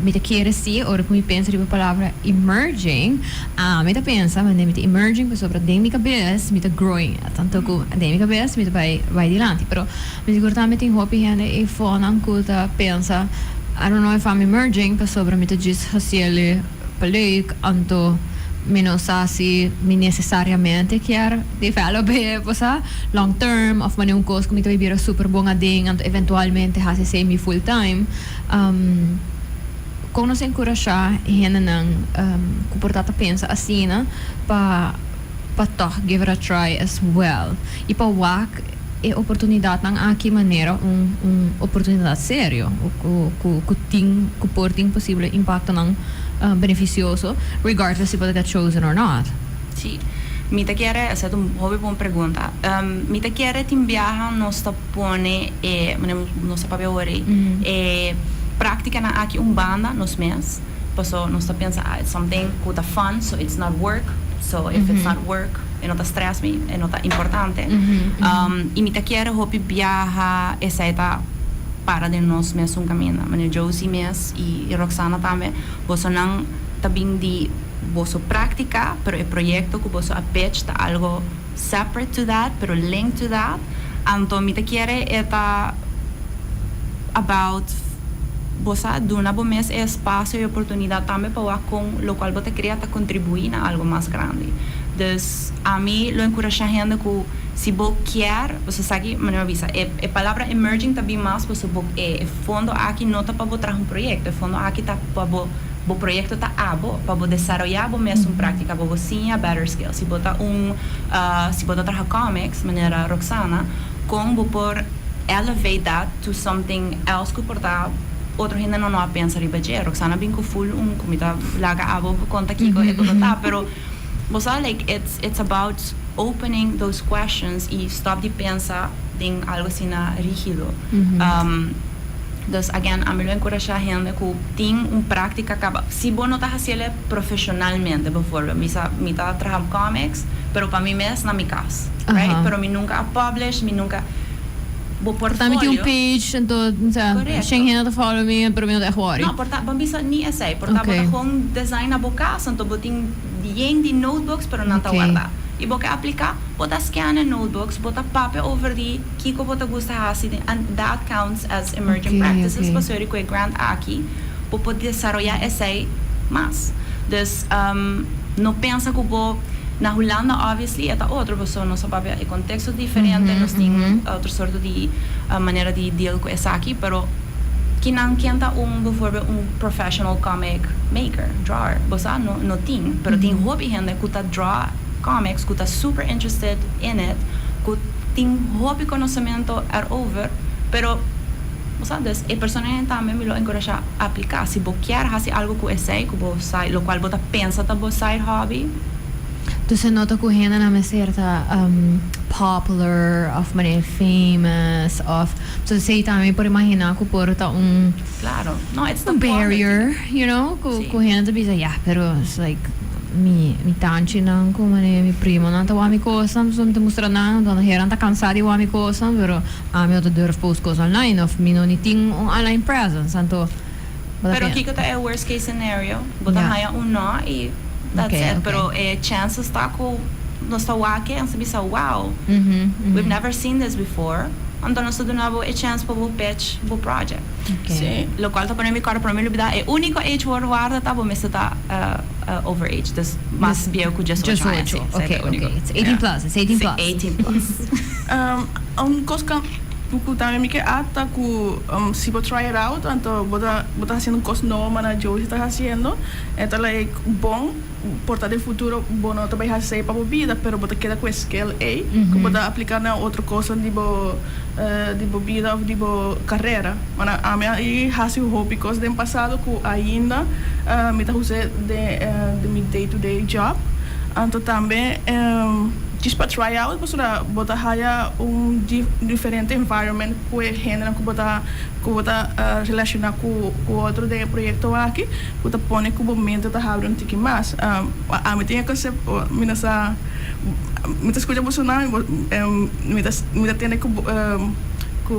mi ta kere si ora cu mi pensa riba e palabra emerging ami ta pensa manera mi ta emerging pasobra den mi cabes mi ta growing tanto cu den mi cabes mi ta bay bay dilanti pero Mi sigur tambe tin hopi hende eifonan ku ta pensa, I don't know if I'm emerging pasobra mi ta djis hasiel pa leuk, anto mi no sa si mi nesesariamente kier develop e bo sa, long term of manera un kos ku mi ta bai bira super bon aden anto eventualmente hasi esei mi full time. Kon nos enkurashá hendenan ku por ta ta pensa asina pa pa tòg give it a try as well i pa wak e oportunidatnan aki manera un un oportunidat serio ku ku ku tin ku por tin posible impaktonan benefisioso regardless si bo ta get chosen or not.
Sí. Mi ta kere, esei ta un hopi bon pregunta. Mi ta kere tin biaha nos ta pone e, manera nos ta papia awor ei, e práktikanan aki un banda nos mes, paso nos ta pensa, ah, it's something ku ta fun, so it's not work, so if it's not work, E no ta stress mi, e no ta importante. I mi ta kier hopi biaha esei ta para den nos mesun kaminda. Manera Josie mes i Roxana tambe, bosonan ta bin di boso práktika, pero e proyekto ku boso a pitch ta algo separate to that, pero linked to that. Anto mi ta kier e ta about bo sa duna bo mes e espasio i oportunidat tambe pa wak kon lokual bo ta krea ta kontribuí na algo mas grandi. Dus ami lo enkurashá hende ku si bo kier, bo sa ki manera mi a bisa, e e palabra emerging ta bin mas pasobra bo e e fondo aki no ta pa bo traha un proyekto, e fondo aki ta pa bo bo proyekto ta abo, pa bo desaroyá bo mesun práktika, pa bo siña better skills. Si bo ta un si bo ta traha comics manera Roxana, kon bo por elevate that to something else ku por ta otro hende no no a pensa riba dje. Roxana bin ku full un ku mi ta laga abo konta kiko e por ta, pero bo sa like it's it's about opening those questions i stop di pensa den algo asina rigido. Dus again ami lo enkurashá hende ku tin un práktika kaba si bo no ta hasiel profeshonalmente bijvoorbeeld mi sa mi ta traha comics pero pa mi mes na mi kas right pero mi nunka a publish mi nunka bo
Por ta mi tin un
portfolio.
page anto sa
Correcto.
shen hende ta follow mi pero mi no ta echt worry.
No, por ta, bo bisa ni esei. Por ta bo ta
Ok.
gewoon design na bo cas, anto bo tin yen di notebooks pero nan ta
Ok.
warda. Y bo ke aplica, bo ta scan e notebooks, bo ta papia over di kico bo ta gusta haci den, and that counts as emerging
Ok,
practices
ok.
pasobra cu e grant aki bo por desaroya esei mas. Dus, no pensa cu bo. Na Hulanda obviously e ta otro pasobra nos a papia e contexto ta diferente, nos tin otro sorto di manera di deal cu esaki, pero kinan ken ta un bijvoorbeeld un professional comic maker, drawer? Bo sa no no tin, pero tin hopi hende cu ta draw comics cu ta super interested in it, cu tin hopi conocemento erover, pero bo sa dus e personanan tambe mi lo encorasha aplica si bo kier haci algo cu esey cu bo side locual bo ta pensa ta bo side hobby.
Dus e nota cu hendenan mester ta popular of manera famous of so esey tambe por imagina cu por ta un
Claro, no it's the
un barrier
quality.
you know cu
Sí.
cu hende ta bisa ya pero it's like mi mi tanchinan cu manera mi primonan ta wak mi cosnan so mi ta mustra nan anto nan ta cansa di wak mi cosnan pero ami no ta durf post cos online of mi no ni tin un online presence anto bo ta
Pero
pensa.
kiko ta e worst case scenario? Bo ta
Ya.
haya un no y that's
Ok,
it.
ok.
Pero e chances ta cu nos ta wak e, nos ta bisa wow,
Mhm, mhm.
we've never seen this before. Anto nos ta duna bo e chance pa bo pitch bo project.
Ok.
Sí.
Locual ta pone mi cor prome lubida e unico age word warda ta bo mester ta over age. Dus mas bieu cu 18 aña.
18,
Sí, esey
ok,
ta e
ok.
unico.
It's 18
Ja.
plus, it's 18
Sí,
plus.
18 plus.
Un cos cu cu tambe mi ke add ta cu si bo try it out anto bo ta bo ta haciendo un cos nobo mana Josie ta haciendo e ta like bon por ta den futuro bo no ta bay haci esey pa bo bida pero bo ta keda cu e skill ey cu bo ta aplica na otro cosnan di bo di bo bida of di bo carera. Mana ami a haci hopi cos den pasado cu ainda mi ta usa den den mi day to day job anto tambe. Just pa try out, pasobra bo ta haya un diferente environment cu e hendenan cu bo ta relaciona cu otro den e proyecto aki, cu ta pone cu bo mente ta habri un tiki mas. Ami tin e concepto, mi no sa, mi ta scucha boso nan, mi ta tende cu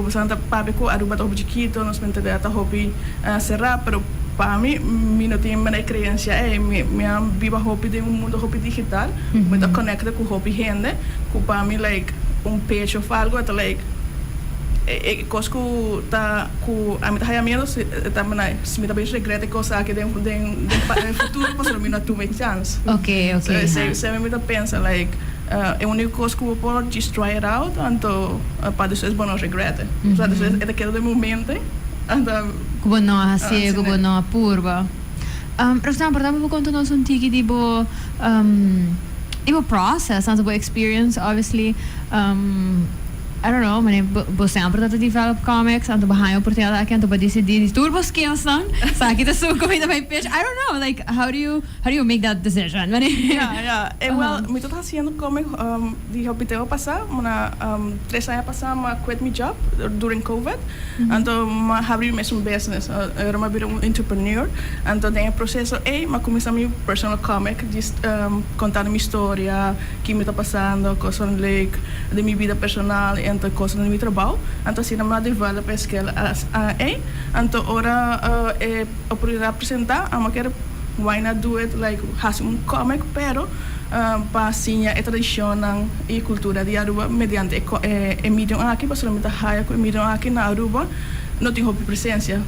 boso ta papia cu Aruba ta hopi chikito, nos mentalidad ta hopi cera, pero pa mi, mi no tin e creencia ey. Mi a biba hopi den un mundo hopi digital, mi ta connecta cu hopi hende, cu pa mi like un pitch of algo ta like e cos cu ta cu ami ta haya miedo ta si mi ta bay regret e cos aki den futuro pasobra mi no a tuma e chance.
Ok.
So, mi ta pensa like e unico cos cu bo por just try it out, anto pa despues bo no regret. So despues e ta keda den bo mente, anto
Cu bo no a haci, cu bo no a purba. Roxanne, por ta bo conta nos un tiki di bo process, anto bo experience, obviously. I don't know, mane, bo semper ta develop comics, anto bo haya oportunidad aki, anto bo decidi di tur bo skills nan, esaki ta esun cu mi ta bay pitch. I don't know, like, how do you make that decision? Mane?
Yeah. Well, mi ta haciendo comic di hopi tempo pasa, una 3 aña pasa mi a quit mi job during COVID. Anto mi a habri mi mes business. Awor mi a bira un entrepreneur. Anto den e proceso ey, mi a cuminsa mi personal comic, just contando mi historia, kico mi ta pasando, cos like di mi bida personal, anto cos di mi trabou. Anto asina mi a develop e skill ey. Anto ora e oportunidad presenta, ami kier, why not do it like haci un comic, pero pa siña e tradicion y cultura di Aruba mediante e medium aki, pasobra mi ta haya cu e medium aki na Aruba no tin hopi presencia.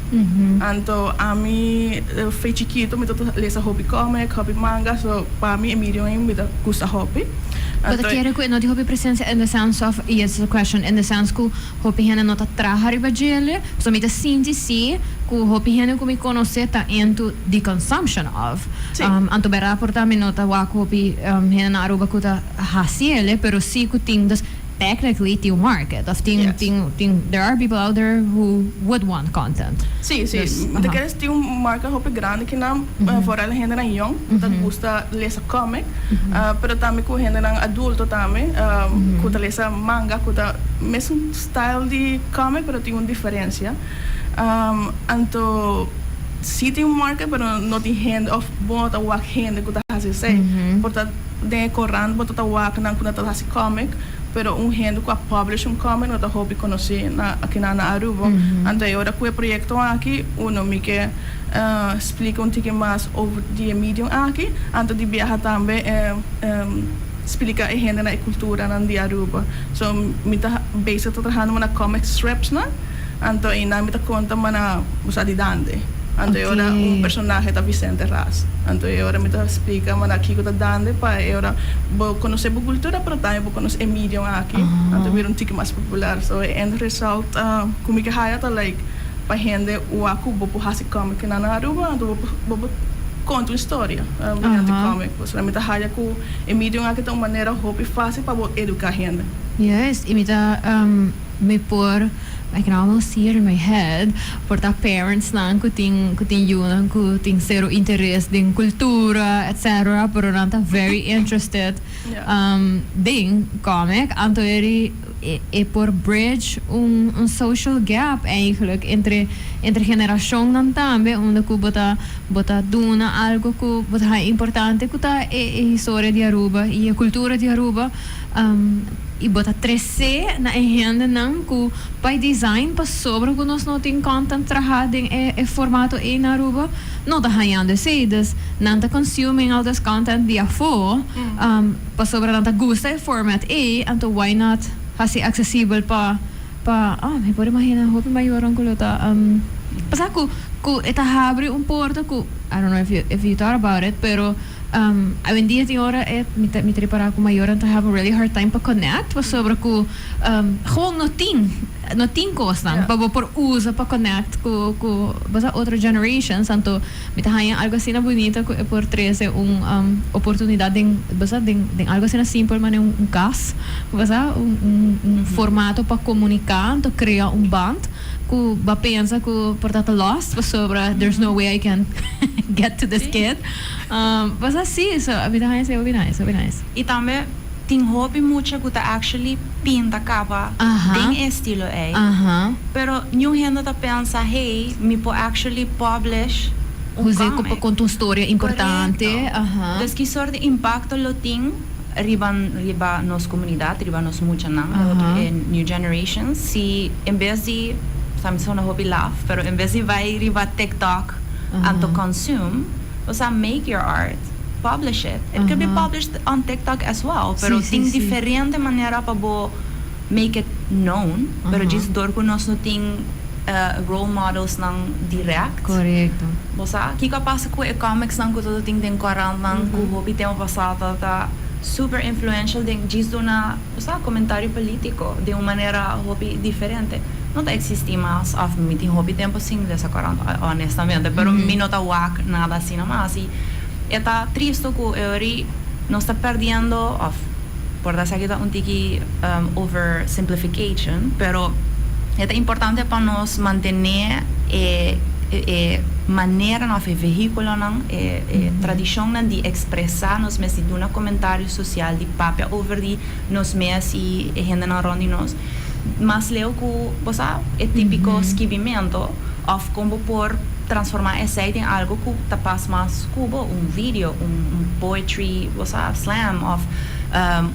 Anto ami for chikito mi ta lesa hopi comic, hopi manga, so pa mi e medium mi ta gusta hopi.
But kier cu no tin hopi presencia in the sense of, yes, a question, in the sense cu hopi hende no ta traha riba djele, so mi ta sinti si cu hopi hende cu mi conoce ta into the consumption of.
Si.
Anto bera por ta mi no ta wak hopi hende na Aruba cu ta haciele, pero si cu tin, dus technically tin un market of tin tin there are people out there who would want content.
Si.
Dus,
Mi ta kere tin un market hopi grandi cu nan, vooral hendenan jong, cu ta gusta lesa comic, pero tambe cu hendenan adulto tambe, cu ta lesa manga, cu ta mesun style di comic, pero tin un diferencia. Anto si tin un market, pero no tin hende of bo no ta wak hende cu ta haci esey. Por ta den corant bo ta wak nan cu ta haci comic, pero un hende cu a publish un comic no ta hopi conoci aki na Aruba. Anto ora cu e proyecto aki, uno, mi kier splica un tiki mas over di e medium aki, anto di biaha tambe splica e hende na e cultura nan di Aruba. So mi ta bezig ta trahando na comic strips nan, anto ey mi ta conta mana usa di Dande. Anto ora un personahe ta Vicente Ras. Anto ora mi ta splica mana kico ta Dande pa ora bo conoce bo cultura, pero tambe bo conoce e medium aki. Anto bira un tiki mas popular. So e end result cu mi ke haya ta like pa hende wak cu bo por haci comic na Aruba, anto bo conta un historia mediante comic. So mi ta haya cu e medium aki ta un manera hopi facil pa bo educa hende.
Yes, y mi ta mi por, I can almost see it in my head, por ta parents nan cu tin yiunan cu tin cero interes den cultura, etc., pero nan ta very interested den comic, anto eri e por bridge un social gap eigenlijk entre generacion nan tambe, unda cu bo ta duna algo cu bo ta importante, cu ta e historia di Aruba y e cultura di Aruba, y bo ta trece na e hende nan cu by design pasobra cu nos no tin content traha den e formato ey na Aruba no ta hayando esey, dus nan ta consuming all this content di afo pasobra nan ta gusta e format ey. Anto why not haci accesibel pa, ah, mi por imagina hopi mayor cu lo ta pasa cu e ta habri un porta cu, I don't know if you thought about it, pero awendia tin ora e mi ta ripara cu mayor ta have a really hard time pa connect pasobra cu gewoon no tin cosnan pa bo por usa pa connect cu basta otro generations. Anto mi ta haya algo asina bunita cu e por trece un oportunidad den basta den algo asina simpel mane un cas, basta un formato pa comunica, anto crea un band cu bo a pensa cu por ta lost pasobra there's no way I can get to this kid. Basta si, so mi ta haya esey hopi nice, hopi nice.
Y tambe Tin hopi mucha ku ta actually pinta kaba den e estilo ei. Pero niun hende ta pensa, "Hey, mi por actually publish un
José
comic."
Pa konta un storia importante.
Korekto. Dus ki sort di impakto lo tin riba nos komunidat, riba nos muchanan, e new generations, si en bes di, sa mi sona hopi laf, pero en bes di bai riba TikTok anto consume, o sea, make your art, publish it. It could be published on TikTok as well, pero tin diferente manera pa bo make it known, pero djis dor ku nos no tin role models nan direct. Bo sa kiko a pasa ku e comics nan ku todo tin den korantnan ku hopi tempu pasá ta super influential den djis duna, bo sa, komentario politiko den un manera hopi diferente. No ta eksistí mas òf mi tin hopi tempu sin lesa korant honestamente, pero mi no ta wak nada asina mas i e ta tristu ku e ora nos ta perdiendo òf por ta esaki ta un tiki oversimplification, pero e ta importante pa nos mantené e e maneranan òf e vehíkulonan, e e tradishonnan di ekspresá nos mes, di duna komentario sosial, di papia over di nos mes i e hendenan rònt di nos, mas leu ku, bo sa, e típiko skibimento òf kon bo por transformá esei den algu ku ta pas mas ku bo, un video, un poetry, bo sa, slam òf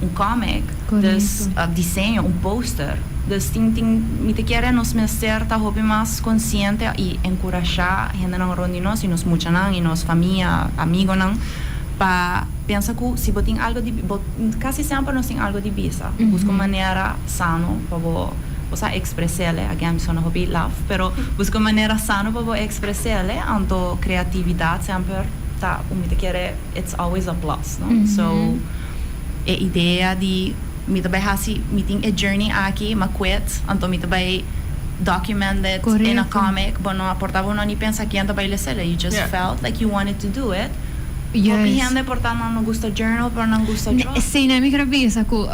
un comic, dus diseño, un poster. Dus tin mi ta kere nos mester ta hopi mas konsiente i enkurashá hendenan rònt di nos i nos muchanan i nos famia, amigonan pa pensa ku si bo tin algu di bo kasi semper nos tin algu di bisa, buska un manera sano pa bo, bo sa, ekspres'é. Again, mi sona hopi laf, pero buska un manera sano pa bo ekspres'é, anto kreatividat semper ta un mi ta kere it's always a plus, no? So e idea di mi ta bai hasi, mi tin e journey aki, m'a quit, anto mi ta bai document it in a comic, bo no a por ta bo no ni pensa ken ta bai les'é, you just felt like you wanted to do it. Hopi hende por ta nan no gusta journal, pero nan gusta draw.
Sí, mi ker a bisa ku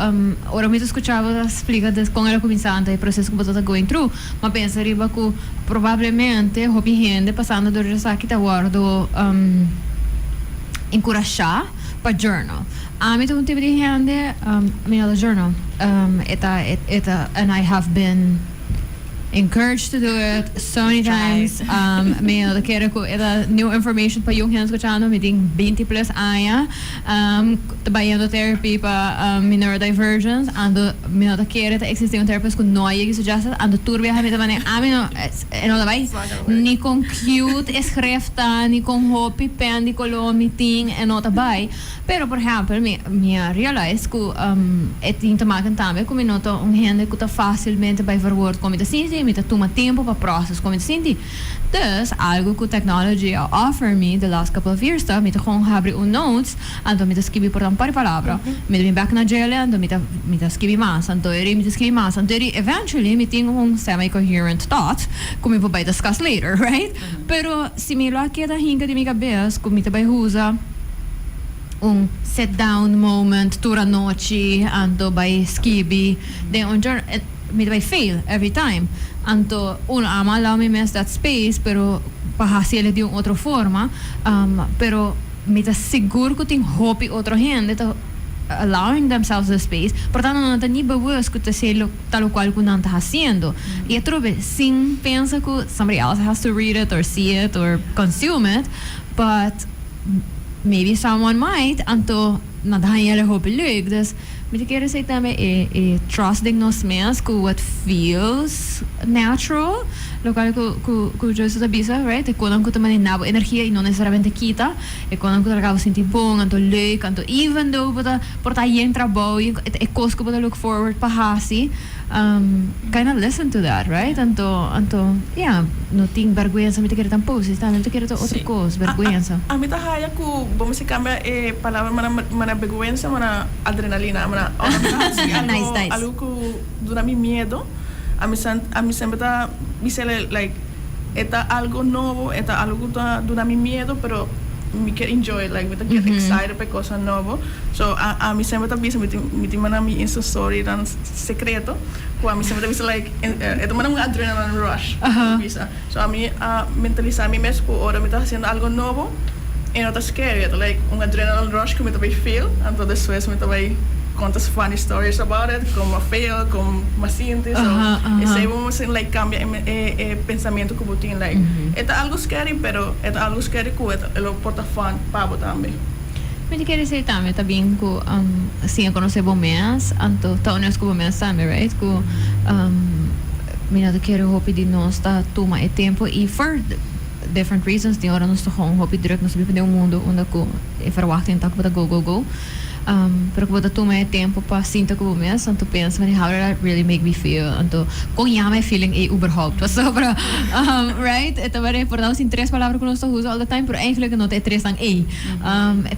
ora mi ta skucha bo ta splika des kon el a kuminsá anto e proseso ku bo ta going through, m'a pensa riba ku probablemente hopi hende pasando dor di esaki ta wòrdu enkurashá pa journal. Ami ta un tipo di hende, mi no ta journal. E ta, e ta, and I have been encouraged to do it so many times. Mi no ta kere ku e ta new information pa yung hende skuchando. Mi tin 20 plus aña ta bayendo therapy pa mi neurodivergence. Anto mi no ta kere ta existi un therapist ku no a yega suggested. Anto tur biaha mi ta manera, ami no, e no ta bai ni kon cute e schrift ta, ni kon hopi pen di koló mi tin, e no ta bai. Pero por ehempel mi a realize ku e tin te maken tambe ku mi no ta un hende ku ta facilmente bai verwoord kon mi ta sinti, mi ta tuma tempo pa process kon mi ta sinti. Dus algo ku technology a offer mi the last couple of years ta mi ta gewoon habri un notes anto mi ta skibi por ta un par di palabra. Mi ta bin bek na djele anto mi ta skibi mas anto eri mi ta skibi mas anto eri eventually mi tin un semi coherent thought ku mi por bai discuss later, right? Pero si mi lo a keda hinka den mi kabes ku mi ta bai usa un sit down moment tur anochi anto bai skibi den un journal, mi ta bai fail every time. Anto uno ama allow mi mes that space, pero pa hasiel di un otro forma, pero mi ta sigur ku tin hopi otro hende ta allowing themselves the space, por tanto nan no ta ni bewust ku ta esei ta lokual ku nan ta hasiendo i atrobe sin pensa ku somebody else has to read it or see it or consume it, but maybe someone might. Anto nan ta haña hopi leuk. Dus mi ta kere esei tambe e trust den nos mes ku what feels natural, lokual ku Joseph ta bisa, right? E konan ku ta manera bo energia i no nesesariamente kita e konan ku ta laga bo sinti bon anto leuk, anto even though bo ta por ta yen trabou e kos ku bo ta look forward pa hasi, kind of listen to that, right? Anto yeah, no tin bergwensa. Mi ta kere tampoco si tambe mi ta kere ta otro kos bergwensa.
Ami ta haya ku bo mester kambia e palabra mana bergwensa mana adrenalina, mana ora mi ta hasi algo ku duna mi miedo, ami semper ta bisa like e ta algo nobo, e ta algo ku ta duna mi miedo, pero mi kier enjoy, like mi ta get excited pa e cosa nobo. So ami semper ta bisa, mi tin mana mi Insta story nan secreto ku ami semper ta bisa like e ta manda un adrenaline rush bisa. So ami a mentalisa mi mes ku ora mi ta haciendo algo nobo e no ta scary, e ta like un adrenaline rush ku mi ta bay feel, anto despues mi ta bay. Conta funny stories about it, con m'a fail, con m'a sinti. So, esey bo mester like cambia e pensamento cu bo tin, like e ta algo scary, pero e ta algo scary cu e lo por ta fun pa bo tambe.
Mi ta kere esey tambe ta bien cu siña conoce bo mes, anto ta honesto cu bo mes tambe, right? Cu mi no ta kere hopi di nos ta tuma e tempo y for different reasons tin ora nos ta gewoon hopi druk, nos ta biba den un mundo unda cu e verwachting ta cu bo ta go go go. Pero ku bo ta tuma e tempu pa sinta ku bo mes, anto pensa mane how did that really make me feel? Anto kon yama e feeling ei uberhaupt? Pasobra, right? E ta manera por ta nos tin tres palabra ku nos ta usa all the time, pero eigenlijk no ta e tresnan ei.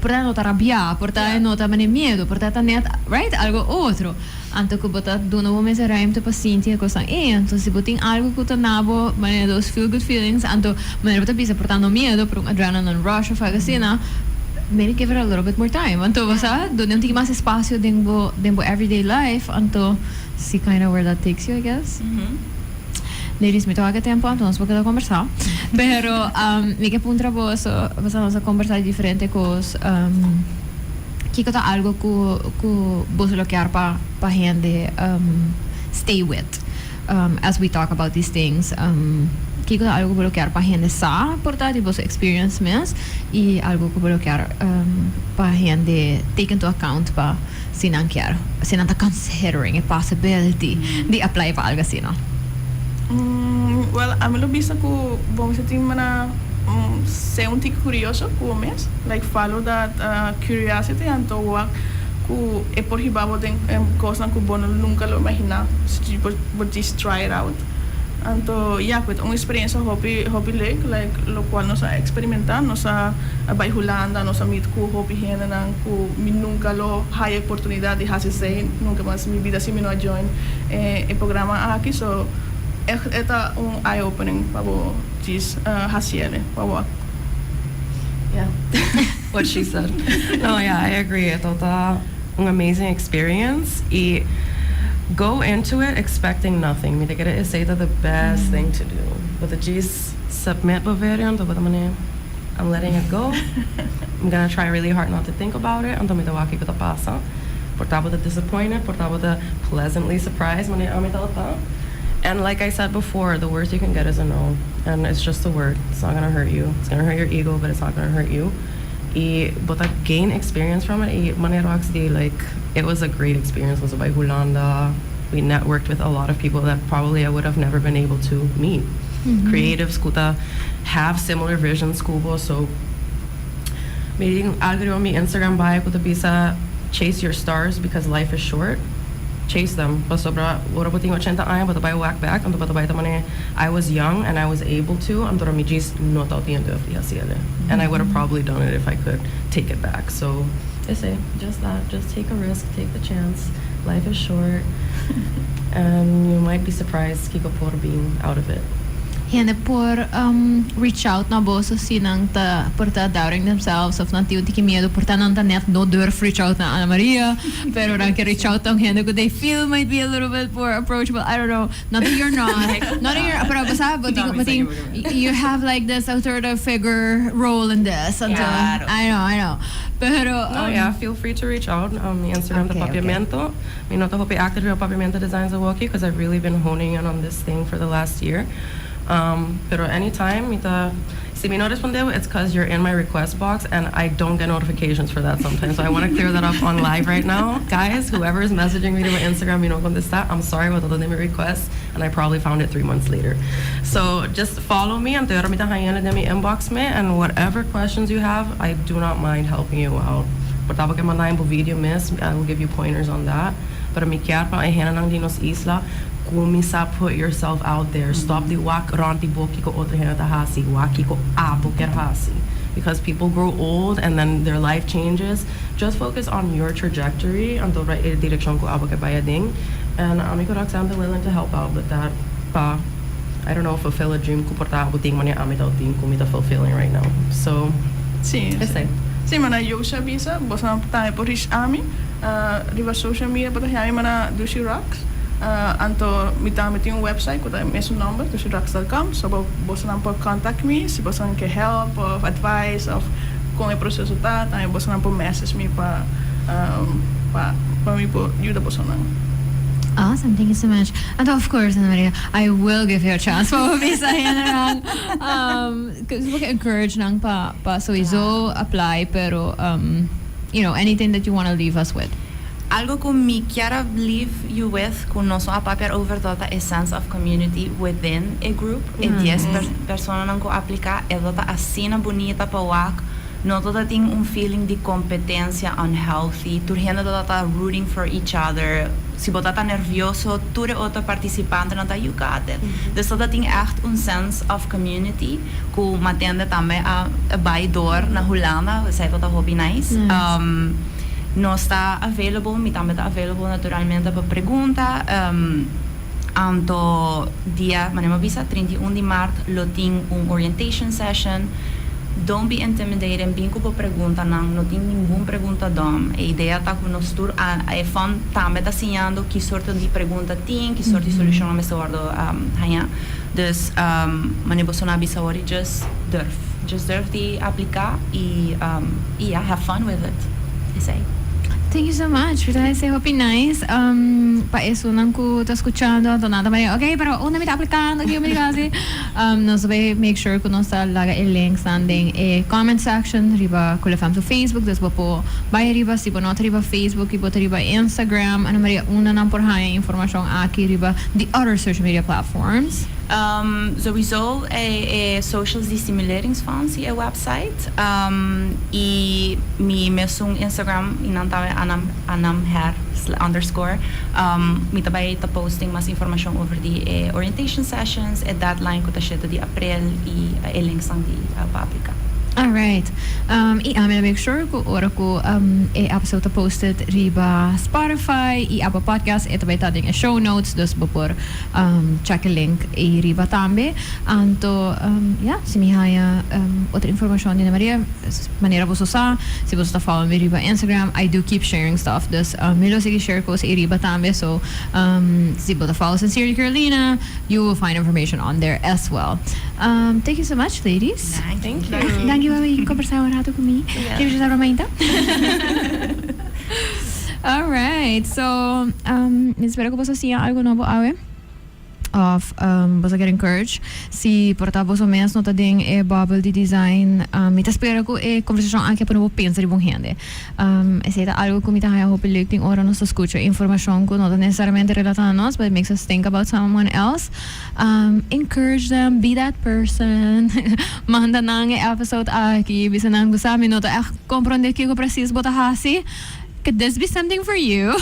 Por ta no ta rabia, por ta no ta manera miedu, por ta ta net, right? Algo otro. Anto ku bo ta duna bo mes e ruimte pa sinti e kosnan ei. Anto si bo tin algo ku ta na bo manera those feel good feelings, anto manera bo ta bisa por ta no miedu, por un adrenaline rush of algo asina, maybe give it a little bit more time. Anto bo sa duna un tiki mas espacio den bo everyday life, anto see kinda where that takes you, I guess. Ladies, mi ta wak e tempo, anto nos por keda kombersá. Pero mi ke puntra boso, pasobra nos a kombersá di diferente kos. Kiko ta algo ku boso lo kier pa hende stay with as we talk about these things? Kiko ta algo ku bo lo kier pa hende sa por ta di boso experience mes i algo ku bo lo kier pa hende take into account pa si nan kier, si nan ta considering e possibility di apply pa algo asina?
Well, ami lo bisa ku bo mester tin mana ser un tiki curioso ku bo mes, like follow that curiosity, anto wak ku e por hiba bo den kosnan ku bo no nunka lo imagina si bo djis try it out. Anto ya, ku e ta un experiencia hopi hopi leuk, like lokual nos a experimenta. Nos a bai Hulanda, nos a meet ku hopi hendenan ku mi nunka lo haya e oportunidad di hasi esei nunka mas mi bida si mi no a join e programa aki. So echt e ta un eye opening pa bo djis hasiele pa bo.
Yeah, what she said. No, yeah, I agree. E ta un amazing experience y go into it expecting nothing. Mi ta kere esey ta the best thing to do. Bo ta djis submit bo video, anto bo ta mane, "I'm letting it go. I'm gonna try really hard not to think about it." Anto mi ta wak kiko ta pasa. Por ta bo ta disappointed, por ta bo ta pleasantly surprised, mane ami ta. And like I said before, the worst you can get is a no. And it's just a word. It's not gonna hurt you. It's gonna hurt your ego, but it's not gonna hurt you. Y bo ta gain experience from it. Y manera Rox di, like, it was a great experience. Nos a bai Hulanda. We networked with a lot of people that probably I would have never been able to meet. Creatives ku ta have similar visions ku bo. So, mi tin algo riba mi Instagram bio ku ta bisa "Chase your stars because life is short." Chase them. Pasobra ora bo tin 80 aña, bo ta bai wak back, anto bo ta bai ta mane, "I was young and I was able to, anto mi djis no tabatin durf di hasiele. And I would have probably done it if I could take it back." So, esey, just that. Just take a risk, take the chance. Life is short. And you might be surprised kiko por bin out of it.
Hende por reach out na boso si nan ta por ta doubting themselves of nan tin un tiki miedo, por ta nan ta net no durf reach out na Ana Maria, pero nan ke reach out na un hende ku they feel might be a little bit more approachable. I don't know. Not that you're not. Not that you're, pero bo sa, bo tin, you have like this authoritative figure role in this. Anto,
Claro.
I know, I know. Pero
No, yeah, feel free to reach out. Mi Instagram ta Papiamento. Mi no ta hopi active riba Papiamento Designs awoki because I've really been honing in on this thing for the last year. Pero anytime, mi ta, si mi no responde, it's because you're in my request box and I don't get notifications for that sometimes. So I want to clear that up on live right now. Guys, whoever is messaging me to my Instagram, mi no contesta. I'm sorry about the mi request and I probably found it 3 months later. So just follow me anto mi ta hayando den mi inbox me and whatever questions you have, I do not mind helping you out. Por ta bo ke manda un video mes, I will give you pointers on that. Pero mi kier pa e hendenan di nos isla, cuminsa put yourself out there. Stop di wak rond di bo kiko otro hende ta hasi, wak kiko abo kier hasi. Because people grow old and then their life changes. Just focus on your trajectory anto e direccion ku abo ke bai aden. And ami ku Roxanne willing to help out with that. Pa, I don't know, fulfill a dream ku por ta abo tin mane ami ta tin ku mi ta fulfilling right now. So, esey.
Si, manera Josha a bisa, bo tambe por reach ami riba social media, bo ta yama mi Dushi Rocks. Anto mi tambe tin un website ku ta mesun nomber, dushirocks.com. So bo por contact mi si bo ke help of advice of kon e proceso ta, tambe bo por message mi pa. mi por yuda bosonan.
Awesome, thank you so much. And of course, Ana Maria, I will give you a chance pa bisa general. Cause we encourage nan pa sowieso apply, pero anything that you want to leave us with.
Algo cu mi kier leave you with, cu nos a papia over ta a sense of community within a group. E 10 personanan cu aplica, e ta asina bunita pa wak. No ta tin un feeling di competencia unhealthy. Tur hende ta rooting for each other. Si bo ta nervioso, tur otro participantenan ta, "You got it." Dus ta tin echt un sense of community cu m'a tende tambe a bay door na Hulanda, esey ta hopi nice.
Nice.
Nos ta available, mi tambe ta available naturalmente pa pregunta. Anto dia, manera bisa, 31 di maart, lo tin un orientation session. Don't be intimidated, bin cu preguntanan, no tin ningun pregunta dom. E idea ta cu nos tur a e fund tambe ta siñando ki sorto di pregunta tin, ki sorto di solucion mester wordo haya. Dus manera boso a bisa, just durf. Just durf di aplica y yeah, have fun with it. Esey.
Thank you so much. Verdad, esey hopi nice. Pa esunnan cu ta scuchando, anto nan ta bay, "Ok, pero unda mi ta aplicando? Kico mi ta haci?" Nos bay make sure cu nos ta laga e links den e comment section riba Cool FM su Facebook, dus bo por bay riba, si bo no ta riba Facebook, y bo ta riba Instagram, Ana Maria, unda nan por haya informacion aki riba the other social media platforms?
Sowieso e socials di Stimuleringsfonds e website. Y mi mesun Instagram y nan tambe anamher_. Mi tambe ta posting mas informacion over di orientation sessions, e deadline cu ta 7 di april y e links di pa aplica.
All right. Y I'm gonna make sure cu ora cu e episode ta posted riba Spotify y Apple Podcast, e tambe ta den e show notes, dus bo por check e link y riba tambe. Anto, yeah, si mi haya otro informacion di Ana Maria, manera bo sa, si bo ta follow mi riba Instagram, I do keep sharing stuff. Dus mi lo sigui share cos riba tambe, so si bo ta follow Sincerely Carolina, you will find information on there as well. Thank you so much, ladies.
Thank you.
Thank you pa combersa un rato cu mi.
Yeah.
Kier ta All right. So, mi ta spera cu bo a siña algo nobo awe. Of bo a get encouraged. Si por ta bo mes no ta den e bubble di design, mi ta spera cu e conversacion aki pa bo pensa di bon hende. Esey ta algo cu mi ta haya hopi leuk tin ora nos ta scucha informacion cu no ta necesariamente relata na nos, but it makes us think about someone else. Encourage them, be that person. Manda nan e episode aki, bisa nan gusta mi no ta echt comprende kico precies bo ta hasi. Could this be something for you?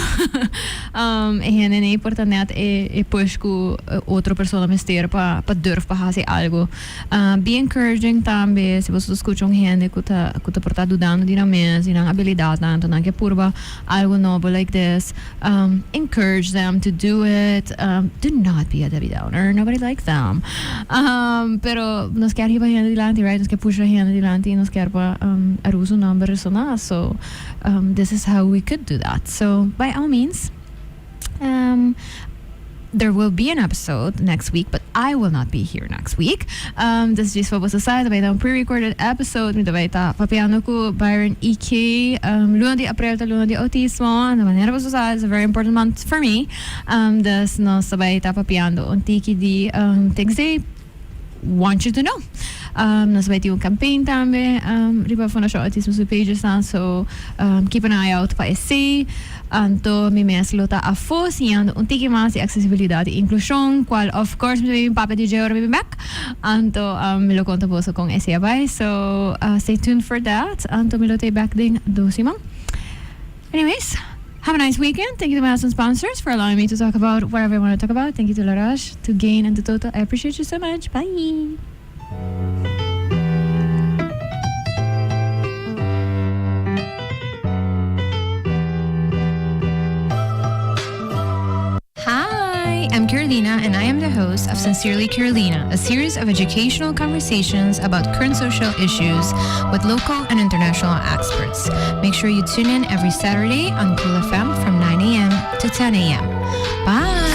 E hende nan por ta net e push cu otro persona mester pa durf pa hasi algo. Be encouraging tambe, si bo scucha un hende cu ta por ta dudando di nan mes, di nan habilidad nan, nan kier purba algo nobo like this. Encourage them to do it. Do not be a Debbie Downer. Nobody likes them. Pero nos kier hiba hende dilanti, right? Nos kier pusha hende dilanti, nos kier pa Aruba su nomber resona. So this is how we could do that. So by all means, there will be an episode next week, but I will not be here next week. This is pa boso sa, bay ta un pre-recorded episode, mi bay ta papiando cu Byron E.K. Luna di april ta luna di autismo, na manera boso sa, it's a very important month for me. Dus nos bay ta papiando un tiki di things they want you to know. Nos bay tin un campaign tambe riba Fundacion Autismo su pages nan, so keep an eye out pa esey. Anto mi mes lo ta afo siñando un tiki mas di accesibilidad y inclusion, cual of course mi bay papia di dje ora mi bin back. Anto mi lo conta boso con esey a bay, so stay tuned for that. Anto mi lo ta back den 2 siman. Anyways, have a nice weekend. Thank you to my awesome sponsors for allowing me to talk about whatever I want to talk about. Thank you to Laraj, to Gain, and to Toto. I appreciate you so much. Bye.
Hi, I'm Carolina, and I am the host of Sincerely Carolina, a series of educational conversations about current social issues with local and international experts. Make sure you tune in every Saturday on Cool FM from 9 a.m. to 10 a.m. Bye!